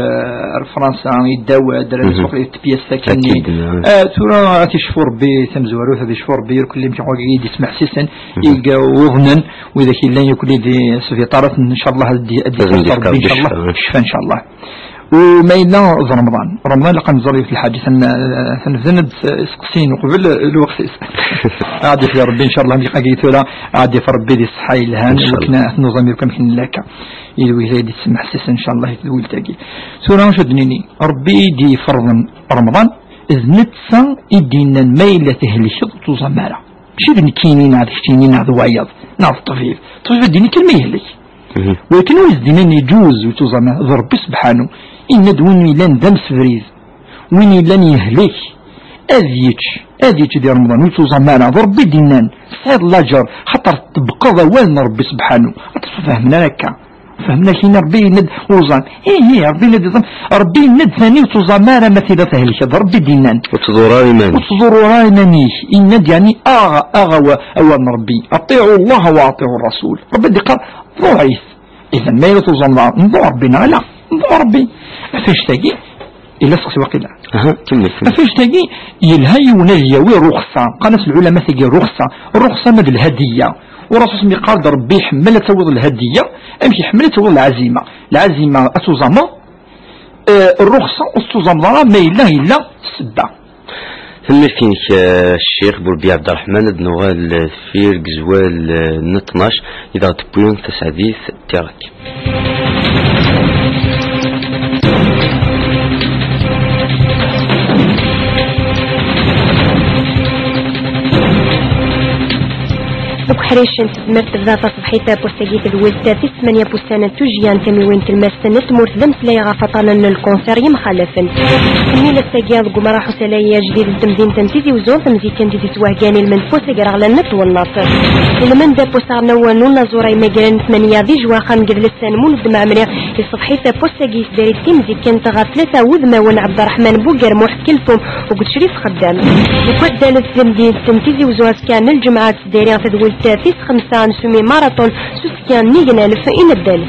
ar Fransa, yedda-d, ar, mhm, ad yesweq tipyas takanni. Akid, nɛam. Ah, tura ad t-yecfu Rebbi tamezwarut, ad yecfu Rebbi irkelli, mkaq wagi i d-yesmeḥsisen, mhm, i yuḍnen, widak yellan irkelli di sbiṭarat, ncallah ad d-, ad d-yefk Rebbi, ncallah, ccfa, ncallah. U ma yella d Remḍan, Remḍan ilaq ad nẓer yiwet lḥaǧa, tan-, tanebdan ad s-, seqsin uqbel lweqt-is. Ad yefk Rebbi, ncallah, mkaq agi tura, ad yefk Rebbi di ṣṣeḥḥa yelhan, ncallah, wakken ad nuẓam irkelli akken nella akka. I d wid ay d-yesmeḥsisen, ncallah, i tedwilt-agi. Tura, acu ad d-nini? Rebbi i d-iferḍen Remḍan, d netta i d-yennan ma yella tehlikeḍ ur tuẓam ara. Mačči d nekkini neɣ d keččini neɣ d wayeḍ neɣ d ṭṭbib. Ṭṭbib ad d-yini kan ma yehlek. Mhm. Walakin ur s-d-yennan iǧuz ur tuẓam ara, d Rebbi sebḥanu. Yenna-d win yellan d amsebrid, win yellan yehlek, ad yečč, ad yečč di Remḍan ur tuẓam ara. D Rebbi i d-yennan, tesɛiḍ laǧer, xaṭer tṭebbqeḍ awal n Rebbi sebḥanu. Ad tfehmen ara akka. Fehmen akin Rebbi yenna-d uẓam. Ihi, Rebbi yenna-d uẓam. Rebbi yenna-d tani ur tuẓam ara ma tella tehlkeḍ. Rebbi d-yennan. Ur tḍur ara iman-ik. Ur tḍur ara iman-ik. Yenna-d, yeɛni, aɣ, aɣ awa-, awal n Rebbi. أطيعوا الله وأطيعوا الرسول. Rebbi d-iqqar, ḍuɛ-it. Idan, ma yella tuẓam, nḍuɛ Rebbi neɣ ala? Nḍuɛ Rebbi. Ɣef annect-agi, yella seqsi waqila. Aha, kemmel, kemmel. Ɣef annect-agi, yelha yiwen ad yawi ruxsa. Qqaren-as lɛulama tagi ruxsa. Ruxsa ma d lhadiya. Ur asus mi qqar-d Rebbi iḥemmel ad tawiḍ lhadiya, amek iḥemmel ad tawiḍ lɛazima. Lɛazima ad tuẓameḍ, eh, rruxsa ur tettuẓameḍ ara ma yella, yella ssebba. Tanemmirt-inek, eh, Ccix Burbi Ɛebderreḥman, ad nuɣal, eh, deffir deg uzwal, eh, n tnac, i d aɣ-d-tewwi taseɛdit Tirak. Deg uḥric n tezmert tebda taṣebḥit n wass-agi tedwilt tis tmanya n wussan n tujjya n tamiwin n tlemmast n tmurt d ameslay ɣef waṭṭanen n lkunṣir yemxalafen. Lmilas-agi deg umraḥ usalay ajdid n temdint n Tizi Uzzu, temzikkent i d-yettwahgan ilmend n wass agraɣlan n twennaḍt. Ilmend n wass aɣelnaw n unaẓur ay imagren tmanya d ijwaxen deg yidles n Mulud Mɛemmri, iṣebḥ-it wass-agi s ddarit timzikkent ɣef tlata wudmawen Ɛebderreḥman Bugermuḥ Kelfum akked Crif Xeddam. Deg waddal n temdint n Tizi Uzzu azekka n lǧemɛa, Diri tadwilt tis xemsa n semi marathon s usekka nnig n alef ineddal.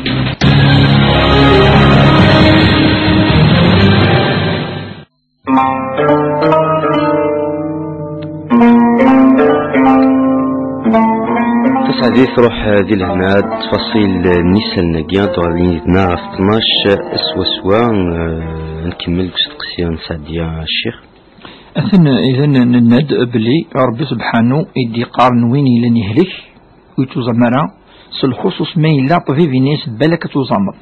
Taseɛdit truḥ di lehna, ttfaṣil n yisallen-agi ad d-uɣalen yid-neɣ ɣef tnac swaswa, eh, ad nkemmel deg usteqsi n Saɛdiya Ccix. Atan idan nenna-d belli Ṛebbi sebḥanu i d-iqqaren win yellan yehlek, ur yettuẓam ara, s lxuṣuṣ ma yella ṭṭbib yenna-yas balak ad tuẓameḍ.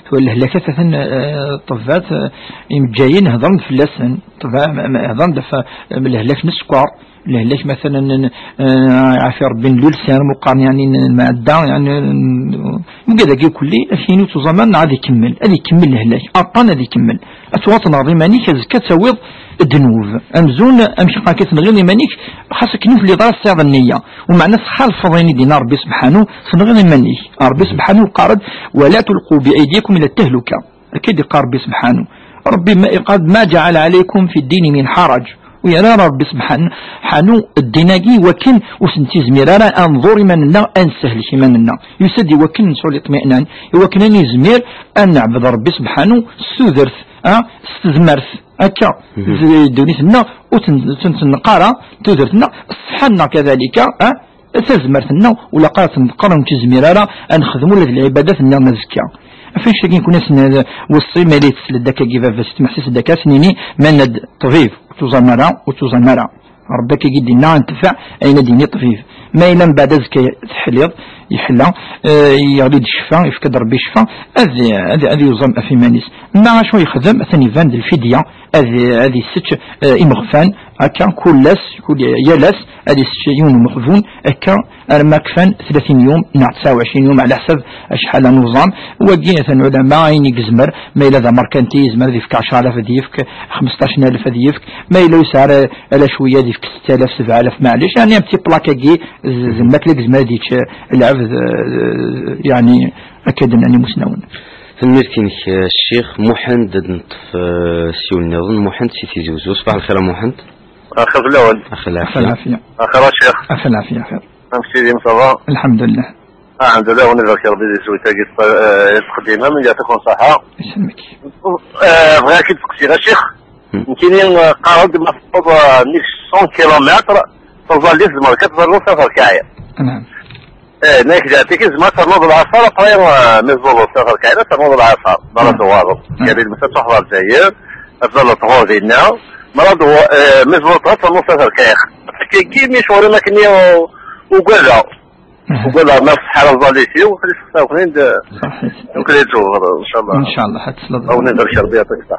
Tura lehlak atan, eh, ṭṭebbat, eh, imejjayen hedren-d fell-asen, ṭṭebba-, m-, m-, hedren-d ɣef, eh, lehlak n sskeṛ, lehlak matalan n, eh, ɛafi Ṛebbi n lulsir, meqqar yeɛni n lmeɛda, yeɛni n, n, mgad-agi kulli, ad t-yini ur tuẓam ara neɣ ad ikemmel, ad ikemmel lehlak, aṭṭan ad ikemmel. Ad tuɣaleḍ tenɣeḍ iman-ik, azekka ad tawiḍ ddnub. Amzun, amek akka tenɣiḍ iman-ik, xas akken ur telliḍ ara tesɛiḍ nniya. Umeɛna txalfeḍ ayen i d-yenna Ṛebbi sebḥanu, tenɣiḍ iman-ik. Ṛebbi sebḥanu yeqqar-d: ولا تلقوا بأيديكم إلى التهلكة. Akka i d-yeqqar Ṛebbi sebḥanu. Ṛebbi ma, yeqqar-d: ما جعل عليكم في الدين من حرج. Ur yerra ara Ṛebbi sebḥanu ddin-agi i wakken ur s-nettizmir ara ad nḍur iman-nneɣ, ad nessehlek iman-nneɣ. Yusa-d i wakken nesɛu liṭminan, i wakken ad nizmir ad neɛbed Ṛebbi sebḥanu s tudert, ah, s tezmert. Akka, mhm, ddunit-nneɣ ur ten-, ur ten-tneqq ara tudert-nneɣ, ṣṣeḥḥa-nneɣ kadalika, ah, tazmert-nneɣ ur ilaq ara tenqer, ur nettizmir ara ad nexdem ula d lɛibadat-nniḍen azekka. Ɣef wannect-agi nekni ad s-nweṣṣi, ma yella yettsel-d akkagi baba-s, yetmeḥsis-d akka, ad s-nini, ma yenna-d ṭṭbib, ur tuẓam ara, ur tuẓam ara. Ṛebbi akkagi i d-yenna, ad nteffeɛ ayen ad d-yini ṭṭbib. Ma yella mbeɛd azekka teḥliḍ, yeḥla, eh, yeɣli-d ccfa, yefka-d Ṛebbi ccfa, ad, ad, ad yuẓam ɣef iman-is. Ma acu yexdem, atan iban d lfidya, ad, ad isečč, eh, imeɣfan, akka, kul ass, kul, yal ass, ad isečč yiwen n umeɣbun, akka, arma kfan tlatin yum, neɣ tesɛa u ɛecrin yum, ɛla ḥsab acḥal ad nuẓam. Wagi, atan lɛulama, ayen i yezmer, ma yella d amerkanti, yezmer ad yefk ɛecra alaf, ad yefk xmesṭac alaf, ad yefk, ma yella ur yesɛi ara ala cwiya, ad yefk setta alaf, sebɛa alaf, maɛlic. Yeɛni, am ti plaque-agi, z-, z-, lmakla i yezmer ad yečč, eh, lɛebd, eh, yeɛni, akka d-nnan imusnawen. Tanemmirt-inek, eh, Ccix Muḥend, ad neṭṭef, eh, ssiwel nniḍen. Muḥend si Tizi Uzzu. Ṣbaḥ lxir a Muḥend. Axir fell-awen. Axir lɛafya. Axir lɛafya. Axir a Ccix. Axir lɛafya, axir. Amek tidim, ça va? Lḥemdullah. Ah, alhamdulillah, ur ibarek Rebbi di teswiɛt-agi, eh, yettqeddim-am, yɛṭikum ṣṣeḥḥa. Isellmek. Eh, bɣiɣ ad k-id-steqsiɣ, a Ccix. Hmm. Nekkini, eh, qqareɣ-d ma tewweḍ, eh, nnig cent kilomètres, taẓallit tzemreḍ ad ternuḍ s at Rkaɛi. Naam. Eh, nekk d aɛtiki tzemreḍ ad ternuḍ lɛaṣer, après, eh, mi tẓalleḍ s at Rkaɛi, ad ternuḍ lɛaṣer, mi ara tuɣaleḍ. Naam. Yeɛni, lmesla ad truḥeḍ ɣer Lezzayer, ad tẓalleḍ ɣur dinna, mi ara tuɣ-, eh, mi tẓalleḍ ad ternuḍ s at Rkaɛi. Akkagi, mi ccɣel-im akkenni, eh, ugadeɣ. Ugadeɣ ma ṣṣeḥḥa ẓẓallit-iw, ad isteqsi akk-in-d, saḥit. Akken ad tuɣaleḍ, ncallah. Ncallah, ad tesleḍ. Awen-in d Rebbi, yɛṭik ṣṣeḥḥa.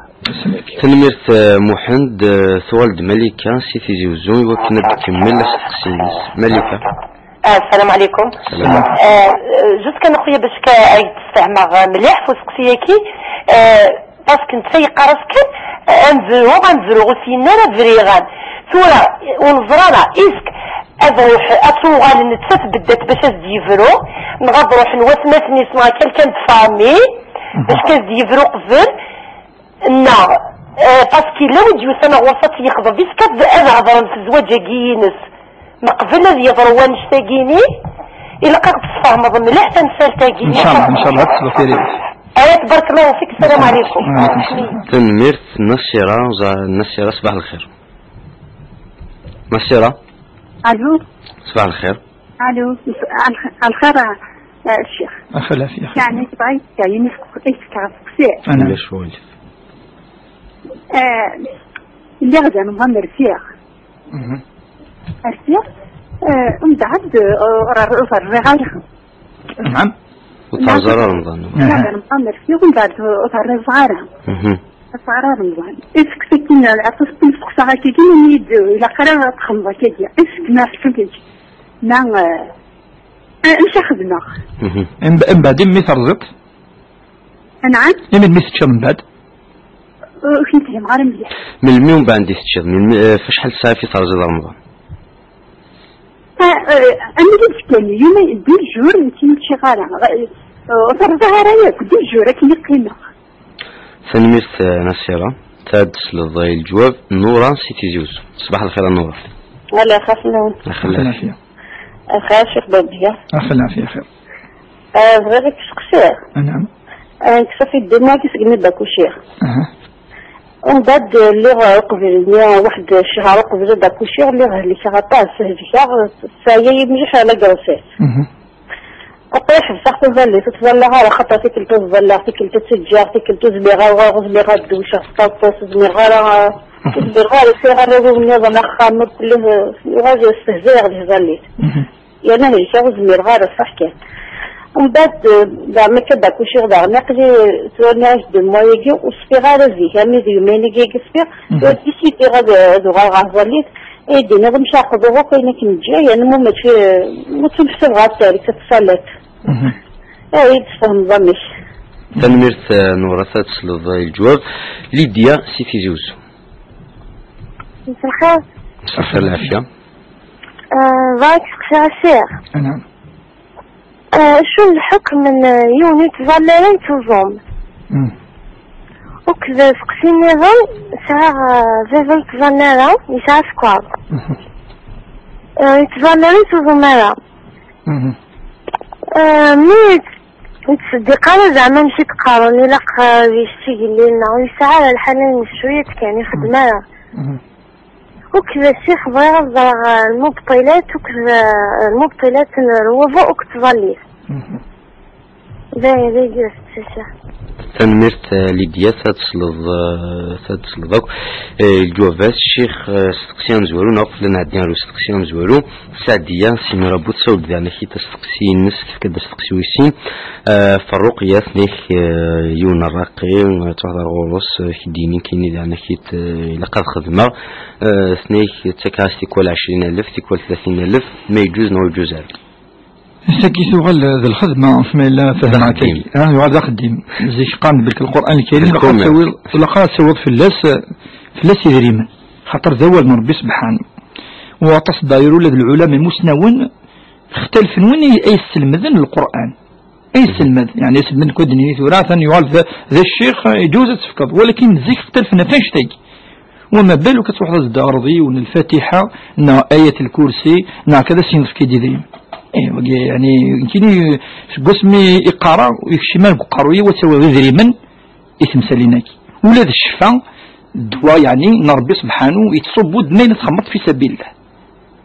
Tanemmirt, eh, Muḥend, eh, tuɣal-d Malika si Tizi Uzzu i wakken ad d-tkemmel asteqsi-ines. Malika. Ah, السلام عليكم. Salam. Eh, juste kan, a xuya, bac ka-, ad k-d-sfehmeɣ mliḥ f usteqsi-agi. Eh, Parce que netta yeqqar-as kan, ad nebru, ad nebru, ur s-yenni ara briɣ-am. Tura, ur neẓri ara, est-ce que ad ruḥ, ad tuɣal nettat beddat bac ad s-d-yebru, neɣ ad ruḥen watmaten-is neɣ quelqu'un de famille, bac ad s-d-yebru qbel, neɣ, eh, parce que yella wi d-yusan ɣur-s ad tt-yexḍeb, est-ce que ad, ad hedren f zzwaǧ-agi-ines? Meqbel ad yeḍru wannect-agi-ni, ilaq ad ɣ-d-tesfehmeḍ mliḥ tamsalt-agi. Ncallah, ncallah, ad tesleḍ tiririt. Ayat, barakallahu fik, السلام عليكم. Wa aleykum salam. Tanemmirt, Nasira, za-, Nasira, ṣbaḥ lxir. Nasira. Allo. Ṣbaḥ lxir. Allo. Al-, alxir, a, a ccix. Axi lɛafya. Yeɛni, tebɣa yeɛni, yefka, yefka, yefka. Ana. Ulac wayeḍ. Eh, lliɣ d anḍan rfiɣ. Mhm. Rfiɣ, eh, mbeɛd, eh, ur, ur rriɣ ara. Naam. Ur terẓiḍ ara Remḍan. Aha. Mbeɛd Remḍan rfiɣ, mbeɛd ur rriɣ ara. Mhm. Ur rriɣ ara Remḍan. Est-ce que sakkin lɛaṭif n testeqsa akka kan, ini-d, ilaq ara ad txedmeḍ akka kan. Est-ce que ma ḥṣiɣ-k? Ma, eh, eh, amek xedmeɣ? Mhm. Mbe-, mbeɛd mi terẓiḍ? Anɛam? Imi mi teččiḍ mbeɛd? Ur k-fhimeɣ ara mliḥ. Melmi umbeɛd i teččiḍ? Melmi, eh, f acḥal ssaɛa i terẓiḍ Remḍan? Ah, eh, am i d-fkan, yuma, deux jours, nekk ur ččiɣ ara. Eh, ur terẓiɣ ara yakk, deux jours akken i qqimeɣ. Tanemmirt, eh, Nasira. Ad tesleḍ i leǧwab n Nura si Tizi Uzzu. Ṣbaḥ lxir a Nura. Ala, xaf nwen. Axi lɛafya. Axi lɛafya. Axi lɛafya, xir Rebbi. Axi lɛafya, xir. Eh, bɣiɣ ad k-sseqsiɣ. Anɛam. Eh, nekk ça fait deux mois segmi d-akuciɣ. Aha. Umbeɛd, eh, lliɣ, eh, uqbel-nni, waḥed ccher uqbel ad d-akuciɣ, lliɣ helkeɣ aṭas, helkeɣ, eh, tesɛa-yi mliḥ la grossesse. Mhm. Après, ḥebseɣ taẓallit, ur ttẓallaɣ ara, xaṭer tikkelt ur ẓẓalleɣ, tikkelt ur tt-ǧǧiɣ, tikkelt ur zmireɣ ara, ur zmireɣ ad dewceɣ s taḍsa, ur zmireɣ ara, ur zmireɣ ara, sɛiɣ arraw-iw nniḍen, axxam, ur telli, yuɣal stehzayeɣ di tẓallit. Mhm. Yerna helkeɣ ur zmireɣ ara, ṣṣeḥ kan. Umbeɛd, eh, daɣen akka d-akuciɣ daɣen, aql-i tura nniɣ-ak deux mois-agi, ur ṣfiɣ ara zik, armi d yumayen-agi i ṣfiɣ, mhm, ur décidiɣ ad, ad uɣaleɣ ɣer tẓallit, ay d-iniɣ mcaqeḍ akk ayen akken ǧǧiɣ, yerna mu mačči, eh, ur ttun ḥsibeɣ ad tarek, ad tṣallat. Mhm. Ay d-tfehmeḍ amek. Tanemmirt, eh, Nura, ad tesleḍ i leǧwab. Lidya si Tizi Uzzu. مساء الخير. مساء الخير العافية. آه، بغيت نسقسي على الشيخ. نعم. آه، شو الحكم من يونيت فاليرين توزوم؟ مم. وكذا سقسيني غير ساعة، آه، فيفنت فاليرا يسعى سكوار. مم. آه، يتفاليرين توزوم أنا. مم. آه، مي تصدق أنا زعما مشيت قارن إلا قا-، يشتي يقول لي إنه يسعى على الحالة شوية كان يخدم أنا. مم. وكذا الشيخ بغيغ ضرغ المبطلات وكذا المبطلات نروض وكتظلي. مهم. باهي، باهي، جلست الشيخ. Tanemmirt, eh, Lidya, ad tesleḍ, eh, ad tesleḍ akk. Eh, leǧwabat, ccix, eh, steqsi amezwaru, neɣ qbel ad nɛeddi ɣer usteqsi amezwaru, Saɛdiya, si Mirabut, tsawel-d daɣen-ak-id asteqsi-ines, tefka-d asteqsi wis sin. Eh, Ferruq, yat-nek, eh, yiwen n rraqi, eh, ttwaḥḍer ɣur-s, eh, k-d-yini kini daɣen-ak-id, eh, ilaq ad xedmeɣ. Eh, s-nek, ttakeɣ-as tikwal ɛecrin alef, tikwal tlatin alef, ma yeǧuz neɣ ur yeǧuz ara. Ass-agi tuɣal d lxedma, ma yella fehmeɣ-k-agi. Ah, yuɣal d axeddim. Zik qqaren belk Lqur'an Lkarim, ilaq ad tawiḍ, ilaq ad tawiḍ fell-as, fell-as idrimen. Xaṭer d awal n Rebbi sebḥanu. U aṭas d ayer ula d lɛulama imusnawen, xtalfen win ay, ay yesselmden Lqur'an. Ay yesselmad, yeɛni aselmad nekk ad d-nini tura, atan yuɣal d, d ccix, iǧuz ad tefkeḍ. Walakin zik xtalfen ɣef annect-agi. Wama balu ad truḥeḍ ad d-taɣreḍ yiwen Lfatiḥa, neɣ Ayat Lkursi, neɣ akka ad as-yenefk-id idrimen. Eh, wagi, yani, nekkini, seg wasmi i qqareɣ, yekcem ar deg uqerruy-iw ad tawiḍ idrimen i temsalin-agi. Ula d ccfa, ddwa, yani, n Ṛebbi subḥanu, yettṣubbu-d ma yella txedmeḍ fi sabilillah.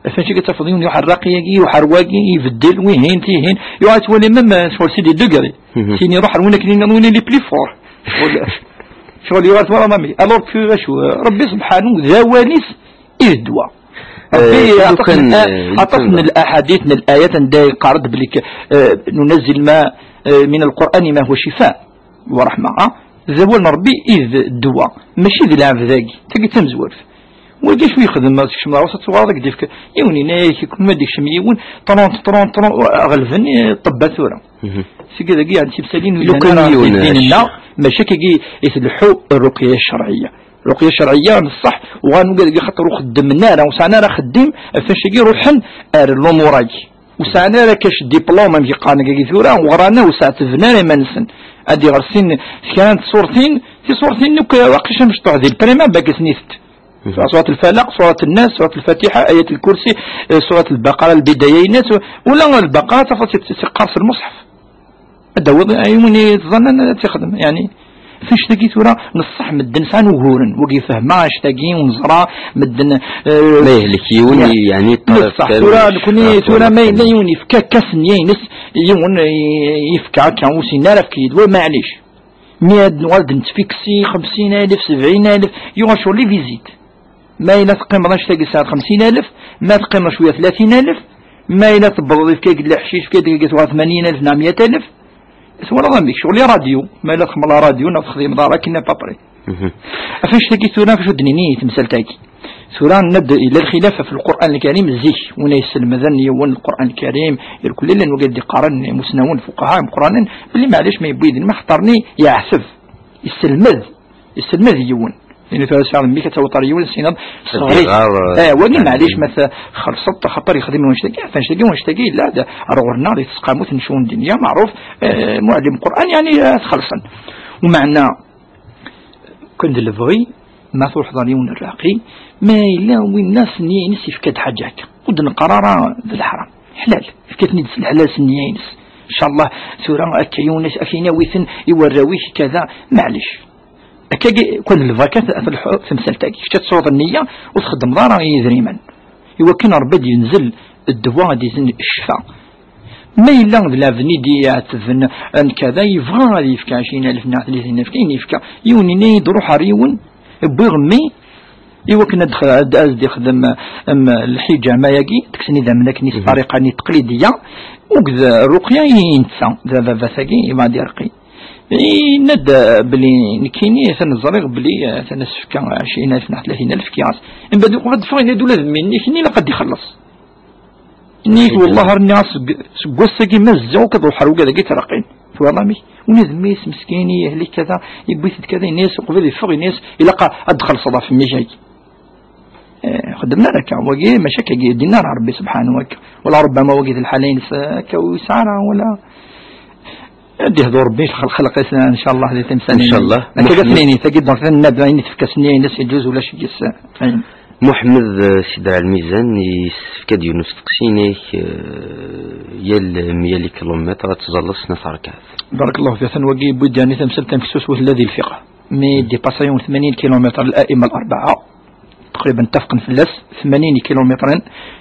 Atan cik ad tafeḍ yiwen yuḥer raqi-agi, yuḥer wagi, ibeddel, wihin, tihin, yuɣal yettwali même, euh, ccɣel c'est des degrés. Mhm. Tin iruḥ ar win akken, win il est plus fort. Ccɣel, ccɣel yuɣal twalaḍ amek. Alors que, acu, euh, Ṛebbi subḥanu, d awal-is i d ddwa. Eh, Ṛebbi, aṭas n, eh, aṭas n laḥadit, n layat anda yeqqar-d belli k-, eh, ننزل ما, eh, من القرآن ما هو شفاء ورحمة, ah, d awal n Ṛebbi i d ddwa, mačči d lɛebd-agi, tagi d tamezwarut. Wagi acu yexdem, ad tekcem ɣer-s, ad tuɣaleḍ ad k-d-yefk yiwen, yenna-yak, kul ma d-yekcem yiwen, trente, trente, trente, ɣelben, eh, ṭṭebba tura. Mhm. Seg dagi, yeɛni, timsalin ur yellan ara di ddin-nneɣ, mačči akkagi i tleḥḥu rruqya ccerɛiyya. Rruqya ccerɛiyya, n ṣṣeḥ, uɣalen ugad-agi, xaṭer ur xeddmen ara, ur sɛan ara axeddim, ɣef wannect-agi ruḥen ar lumuṛ-agi. Ur sɛan ara kac diplôme, amek i qqaren dagi tura, ur ɣran ara, ur sɛettben ara iman-nsen. Ad iɣer sin kra n tṣurtin, tiṣurtin akk, waqila amecṭuḥ di lprima, bak asen-itent. Mhm. Surat Lfalaq, Surat Nnas, Surat Lfatiḥa, Ayat Lkursi, eh, Surat Lbaqara, Lbidaya-ines, ula Lbaqara tafeḍ-tt teqqar s lmuṣḥef. Ad d-tawiḍ yiwen i tẓanan ad tt-ixdem, yani. F annect-agi tura, n ṣṣeḥ medden sɛan uguren, wagi fehmeɣ annect-agi, ur neẓra, medden, eh, ma yehlek yiwen, ya-, yani, ṭṭerf, bṣeḥ tura, nekni tura ma yella yiwen yefka akka s nniya-ines, yiwen, eh, yefka akka, ur sin ara efk-iyi-d, wa, maɛlic. Mi ad nuɣal ad nettfiksi xemsin alef, sebɛin alef, yuɣal ccɣel les visites. Ma yella teqqimeḍ annect-agi tesɛiḍ xemsin alef, ma teqqimeḍ cwiya tlatin alef, ma yella tewwḍeḍ yefka-k-d leḥcic, yefka-k-d ɣer tmanyin alef neɣ meyya alef, twalaḍ amek, ccɣel i radyu, ma yella txedmeḍ radyu neɣ texdimeḍ ara akken à peu près. Mhm. Af annect-agi tura, acu d-nini i temsalt-agi? Tura, nenna-d yella lxilaf ɣef Lqur'an Lkarim zik, win ay yesselmaden yiwen Lqur'an Lkarim, irkelli llan wagad d-iqqaren imusnawen, lfuqaha imeqqranen, belli maɛlic ma yewwi idrimen, xaṭer-nni yeɛteb, yesselmed, yesselmed yiwen. Ini tura sɛiɣ mmi-k ad tawiḍ ɣer yiwen, tessineḍ, ad sɣer-it. Eh, wagi maɛlic ma txellṣeḍ-t, xaṭer yexdem annect-agi, ɣef annect-agi, annect-agi yella-d ar ɣur-neɣ di tseqqamut n ccun n ddinya, meɛruf, eh, muɛellim Qur'an, yani, eh, ad t-xellṣen. Umeɛna, kan d lebɣi, ma truḥeḍ ɣer yiwen rraqi, ma yella winna s nniya-ines yefka-d ḥaǧa akka. Ur d-neqqar ara d leḥram. Ḥlal. Efk-iten-id s leḥlal s nniya-ines. Ncallah, tura akka yiwen ak-, akin awiten i warraw-ik, kada, maɛlic. Akkagi, kan d lbaraka t-, telḥu temsalt-agi. Kečč ad tesɛuḍ nniya, ur txeddmeḍ ara i yidrimen. Iwakken Ṛebbi ad yenzel ddwa, ad yenzel ccfa. Ma yella d lɛebd-nni d-iɛetben, eh, n kada, yebɣa ad yefk ɛecrin alef neɣ tlatin alef, ayen yefka. Yiwen yenna-yi-d, ruḥ ar yiwen, wwiɣ mmi, iwakken ad dx-, ad, ad d-ixdem, em, lḥiǧama-agi, teksen idammen akken i s ṭṭariqa-nni taqlidiyya, uged rruqya i netta, d ababat-agi, yebɣa ad d-irqi. Yenna-d, eh, belli nekkini, atan ẓriɣ belli, eh, atan as-fka ɛecrin alef neɣ tlatin alef, fkiɣ-as. Mbeɛd, uqbel ad d-ffɣeɣ, yenna-d ula d mmi-nni, nekkini ilaq ad d-ixelleṣ. Nniɣ-as, wellah, ar nniɣ-as seg, seg wass-agi ma zziɣ akk ad ruḥeɣ ɣer ugad-agi ttreqqin. Twalaḍ amek? Ula d mmi-s meskin, yehlek kada, yewwi-t-id kada, yenna-as uqbel yeffeɣ, yenna-as ilaq ad d-txellṣeḍ ɣef mmi-k-agi. Eh, xeddmen ara akka, wagi mačči akka i d-yenna ara Ṛebbi subḥanahu wa taɛala. Wala ṛubbama wagi d lḥala-ines, eh, akka ur yesɛi ara, wala ad d-yehdu Ṛebbi lxelq-is, ncallah, di timsanin. Ncallah. Akka d ayen-nni, tagi d-, ayen i tefka s nniya-ines, yeǧǧuz ulac deg-s, ayen. Muḥemmed, eh, Sidra Lmizan, yessefk-d yiwen usteqsi-inek, eh, yal meyya kilumitr ad tẓalleḍ snat rakaɛat. Barakallahu fik. Atan wagi yewwi-d, yani, tamsalt tameksuset, wala di lfiqh. Mi dipasa yiwen tmanyin kilumitr, al-a'imma al-arba'a, taqriban ttafaqen fell-as, tmanyin kilumitrin,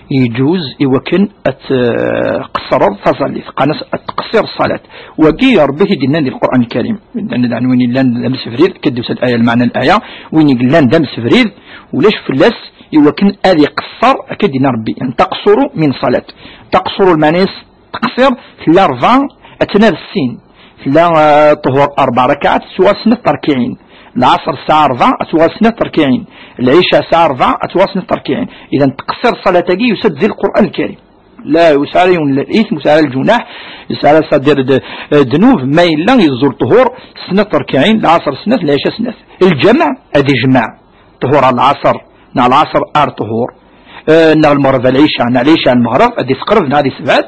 yeǧuz iwakken ad tqeṣṣreḍ taẓallit, qqaren-as ad tqeṣṣir ṣṣalat. Wagi Ṛebbi i t-id-yennan di Lqur'an Lkarim. Yenna-d ɛni win yellan d amsebrid, akka d-tusa-d aya, lmeɛna n laya, win yellan d amsebrid, ulac fell-as iwakken ad iqeṣṣer, akka d-yenna Ṛebbi, an taqṣuru min ṣṣalat. Taqṣuru lmeɛna-s teqṣir, tella rebɛa, atna d sin. Tella, eh, ṭhur rebɛa rakaɛat, ad tuɣal snat terkiɛin. Lɛaṣer tesɛa rebɛa, ad tuɣal snat terkiɛin. Lɛica tesɛa rebɛa, ad tuɣal snat terkiɛin. Idan, teqṣir ṣṣalat-agi, yusa-d di Lqur'an Lkarim. La, ur yesɛi ara yiwen la l-ithm, ur yesɛi ara lǧunaḥ, ur yesɛi ara, c'est-à-dire, d-, eh, ddnub, ma yella yeẓẓul ṭhur, snat terkiɛin, lɛaṣer snat, lɛica snat. Lǧameɛ, ad ijmeɛ. Ṭhur n lɛaṣer, neɣ lɛaṣer ar ṭhur, eh, neɣ lmeɣreb ar lɛica, neɣ lɛica ar lmeɣreb, ad d-isqerreb, neɣ ad isebɛed.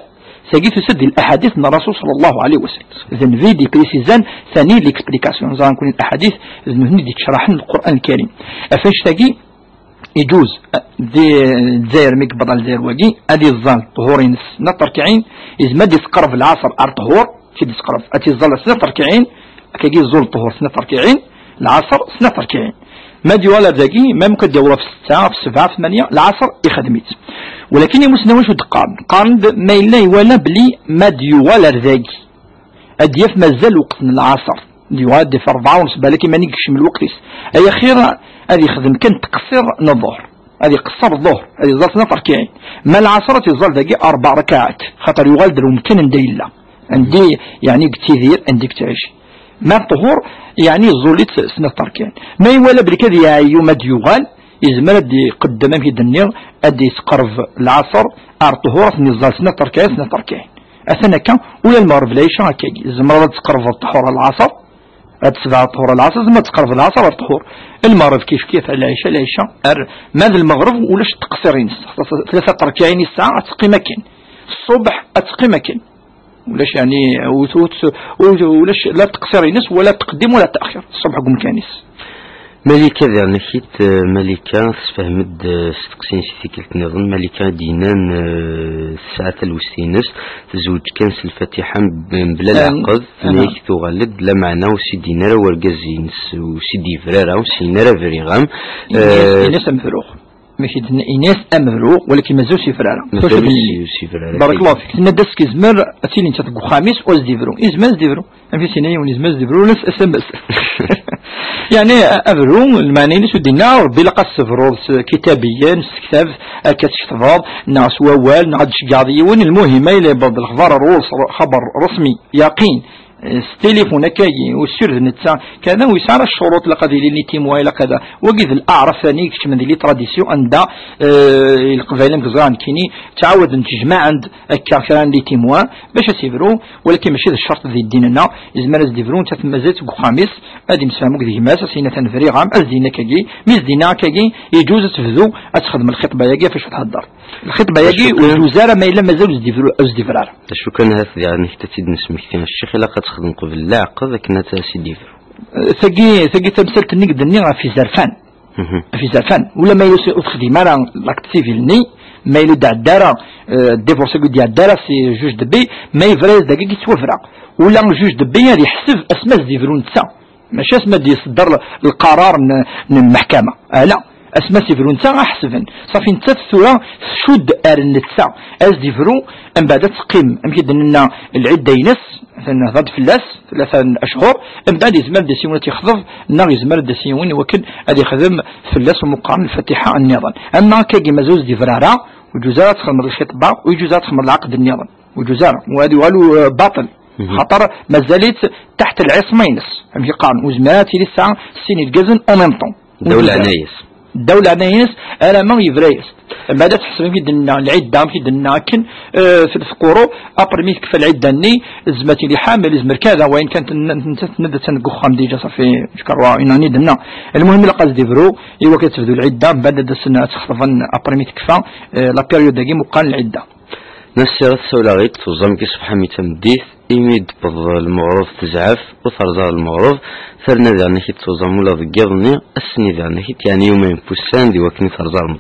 Tagi tusa-d di laḥadit n Rasul sallallahu alayhi wa sallam. D nnbi i d-iprisizan tani l'explication. Ẓran kul laḥadit, d nutni i d-ittcerḥen Lqur'an Lkarim. Ɣef annect-agi, Iǧuz, di Lezzayer, mi yewweḍ ar Lezzayer wagi, ad iẓẓal ṭṭhur-ines snat rkiɛin, izmer ad isqerb lɛaṣer ar ṭṭhur, ad isqerb, ad iẓẓal snat rkiɛin, akkagi iẓẓul ṭṭhur snat rkiɛin, lɛaṣer snat rkiɛin. Ma ad yuɣal ar dagi, ma mumkin ad yaweḍ ɣef setta, ɣef sebɛa, ɣef tmanya, lɛaṣer ixdem-itt. Walakin imusnawen acu d-qqaren? Qqaren-d ma yella iwala belli ma ad yuɣal ar dagi, ad yaf mazal lweqt n lɛaṣer, ad yuɣal ad yaf rebɛa u nṣ, balak iman-ik yekcem lweqt-is. Ay axir ad yexdem kan teqṣir n ḍuhr, ad iqṣer ḍuhr, ad iẓẓal snat rkiɛin. Ma lɛaṣer ad iẓẓal dagi rebɛa rakaɛat, xaṭer yuɣal-d ar umkan anda yella, andi, yeɛni, yettidir, andi yettɛici. Ma ṭṭhur, yeɛni, iẓẓul-itt snat rkiɛin. Ma iwala belli ad yeɛyu ma ad yuɣal, izmer ad iqeddem, amek i d-nniɣ, ad isqerb lɛaṣer ar ṭṭhur, ad ten-iẓẓal snat rkiɛin, snat rkiɛin. Atan akka, ula lmeɣreb, lɛica akkagi. Tzemreḍ ad tqerbeḍ ṭṭhur ar lɛaṣer, ad tesbeɛdeḍ ṭṭhur ar lɛaṣer, tzemreḍ ad tqerbeḍ lɛaṣer ar ṭṭhur. Lmeɣreb kifkif, lɛica, lɛica, ar, ma d lmeɣreb ulac teqṣir-ines. Tlata terkiɛin i tesɛa, ad teqqim akken. Ṣṣubeḥ ad teqqim akken. Ulac, yeɛni, ur t-, ur t-, ur-, ulac la teqṣir-ines wala taqdim wala taxir. Ṣṣubeḥ deg umkan-is. Malika, diɣen akit, eh, Malika tesfehmed-d, eh, s teqsin si tikkelt nniḍen. Malika i d-yennan, eh, tesɛa talwest-ines, tezweǧ kan s Lfatiḥa mb-, mebla leɛqed, tenna-ak tuɣal-d, lameɛna ur s-id-yenni ara wergaz-ines, ur s-id-yebri ara, ur s-yenni ara briɣ-am. Ini-as, eh, ini-as amebru. Amek i d-tenna, ini-as amebru, walakin mazal ur s-yebri ara. Mazal ur s-yebri ara. Barakallahu fik. Tenna-d ass-, yezmer ad tili nettat deg uxxam-is, ur as-d-yebru. Yezmer ad as-d-yebru. Amek i s-yenna yiwen, yezmer ad s-d-yebru, la s-, S M S. Yeɛni, a-, abru, lmeɛna-ines ur d-yenna, Rebbi ilaq ad s-tebruḍ s kitabiyen, s tektabt, akka ad tketbeḍ, neɣ s wawal, neɣ ad d-tceggɛeḍ yiwen, lmuhim, ma yella yewweḍ-d lexbar ar ɣur-s, xaber resmi, yaqin, s tilifun akkagi, ur ssir d netta, kada, ur yesɛi ara ccuruṭ, ilaq ad ilin les témoins, ilaq kada. Wagi d leɛraf thani, ikeččmen di les traditions, anda, eh, Leqbayel, amek ẓriɣ nekkini, ttɛawaden, ttejmaɛen-d akka kra n les témoins, bac ad s-ibru, walakin mačči d ccerṭ di ddin-nneɣ, yezmer ad s-d-ibru, nettat mazal-itt deg uxxam-is, ad imsefham akked gma-s, ad s-yini atan briɣ-am, ad s-d-yini akkagi, mi s-d-yenna akkagi, yeǧuz ad tebdu, ad texdem lxitba-yagi, ɣef acu thedder. Lxitba-yagi, ur yeǧuz ara ma yella mazal ur s-d-ibru, ur s-d-ibru ara. D acu kan, ahat diɣen ad t-id-nesmekti a ccix, ilaq ad texdem qbel leɛqed akken ad as-id-ibru. Tagi, tagi d tamsalt-nni i d-nniɣ ɣef izerfan. Mhm. Ɣef izerfan. Ula ma yella ur texdim ara l'acte civil-nni, ma yella ur d-iɛedda ara, eh, divorce-agi ur d-iɛedda ara si juge de paix, ma yebra-yas dagi yettwabra. Ula juge de paix ad yeḥseb asmi ad s-d-ibru netta. Mačči asmi ad d-yeṣder l-, lqarar n, n lmeḥkama. Ala. Asmi ad s-ibru netta, ad ḥesben. Ṣafi, nettat tura tcudd ar netta. Ad s-d-ibru, mbeɛd ad teqqim, amek i d-nenna, lɛidda-ines, atan nehder-d fell-as, tlata n achuṛ, mbeɛd yezmer ad d-yas yiwen ad t-yexḍeb, neɣ yezmer ad d-yas yiwen i wakken ad yexdem fell-as umeqqran lfatiḥa nniḍen. Ama akkagi mazal ur s-d-yebra ara, ur yeǧuz ara ad txedmeḍ lxitba, ur yeǧuz ara ad txedmeḍ lɛaqed nniḍen. Ur yeǧuz ara. Wa ad yuɣal, uh, baṭel. Mhm. Xaṭer mazal-itt taḥt lɛiṣma-ines. Amek i qqaren, ur tezmir ara ad tili tesɛa sin irgazen en même temps. Ddaw leɛnaya-s. Ddaw leɛnaya-ines, alamma yebra-yas. Mbeɛd ad teḥseb amek i d-nenna lɛidda, amek i d-nenna akken, eh, tella teqquru, après mi tekfa lɛidda-nni, tezmer ad tili ḥamel, yezmer kada, wayen kan tenna, tenna-d attan deg uxxam déjà, ça fait jusqu'à une année i d-nenna. Lmuhim, ilaq ad s-d-ibru, i wakken ad tebdu lɛidda, mbeɛd ad asen ad tt-xeḍben, après mi tekfa, eh, la période-agi meqqar n lɛidda. Nasirat, sawleɣ-d tuẓam-k ṣṣbeḥ-a mi d tameddit, imi d-tewweḍ lmeɣreb tezɛef, ur terẓa ara lmeɣreb, terna diɣen-ak-id tuẓam ula deg yiḍ-nni, ass-nni diɣen-ak-id, yeɛni yumayen n wussan, di wakken i terẓa lmeɣreb.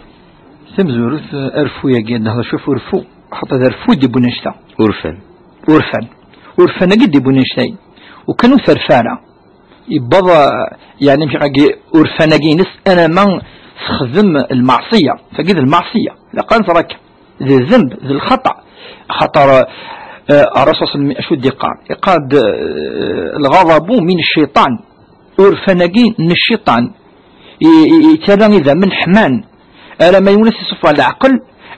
Tamezwarut, arfu-yagi, ad nehder cwiṭ ɣef urfu, xaṭer d arfu i d-iwwin annect-a. Urfan. Urfan. Urfan-agi i d-iwwin annect-a. Ukan ur terfi ara. Yewweḍ, eh, yeɛni, mci agi, urfan-agi-ines, alamma texdem lmeɛṣiyya. Tagi d lmeɛṣiyya. Ilaq ad neẓra akka. D ddemb, d lxaṭa. Xaṭer, eh, Ṛṛasul ṣalla Llahu ɛalayhi wa sallam acu d-iqqar? Iqqar-d, eh, lɣaḍabu min cciṭan. Urfan-agi n cciṭan. I, i, yettarra idammen ḥman. Alamma yiwen ad s-iṣeffer leɛqel,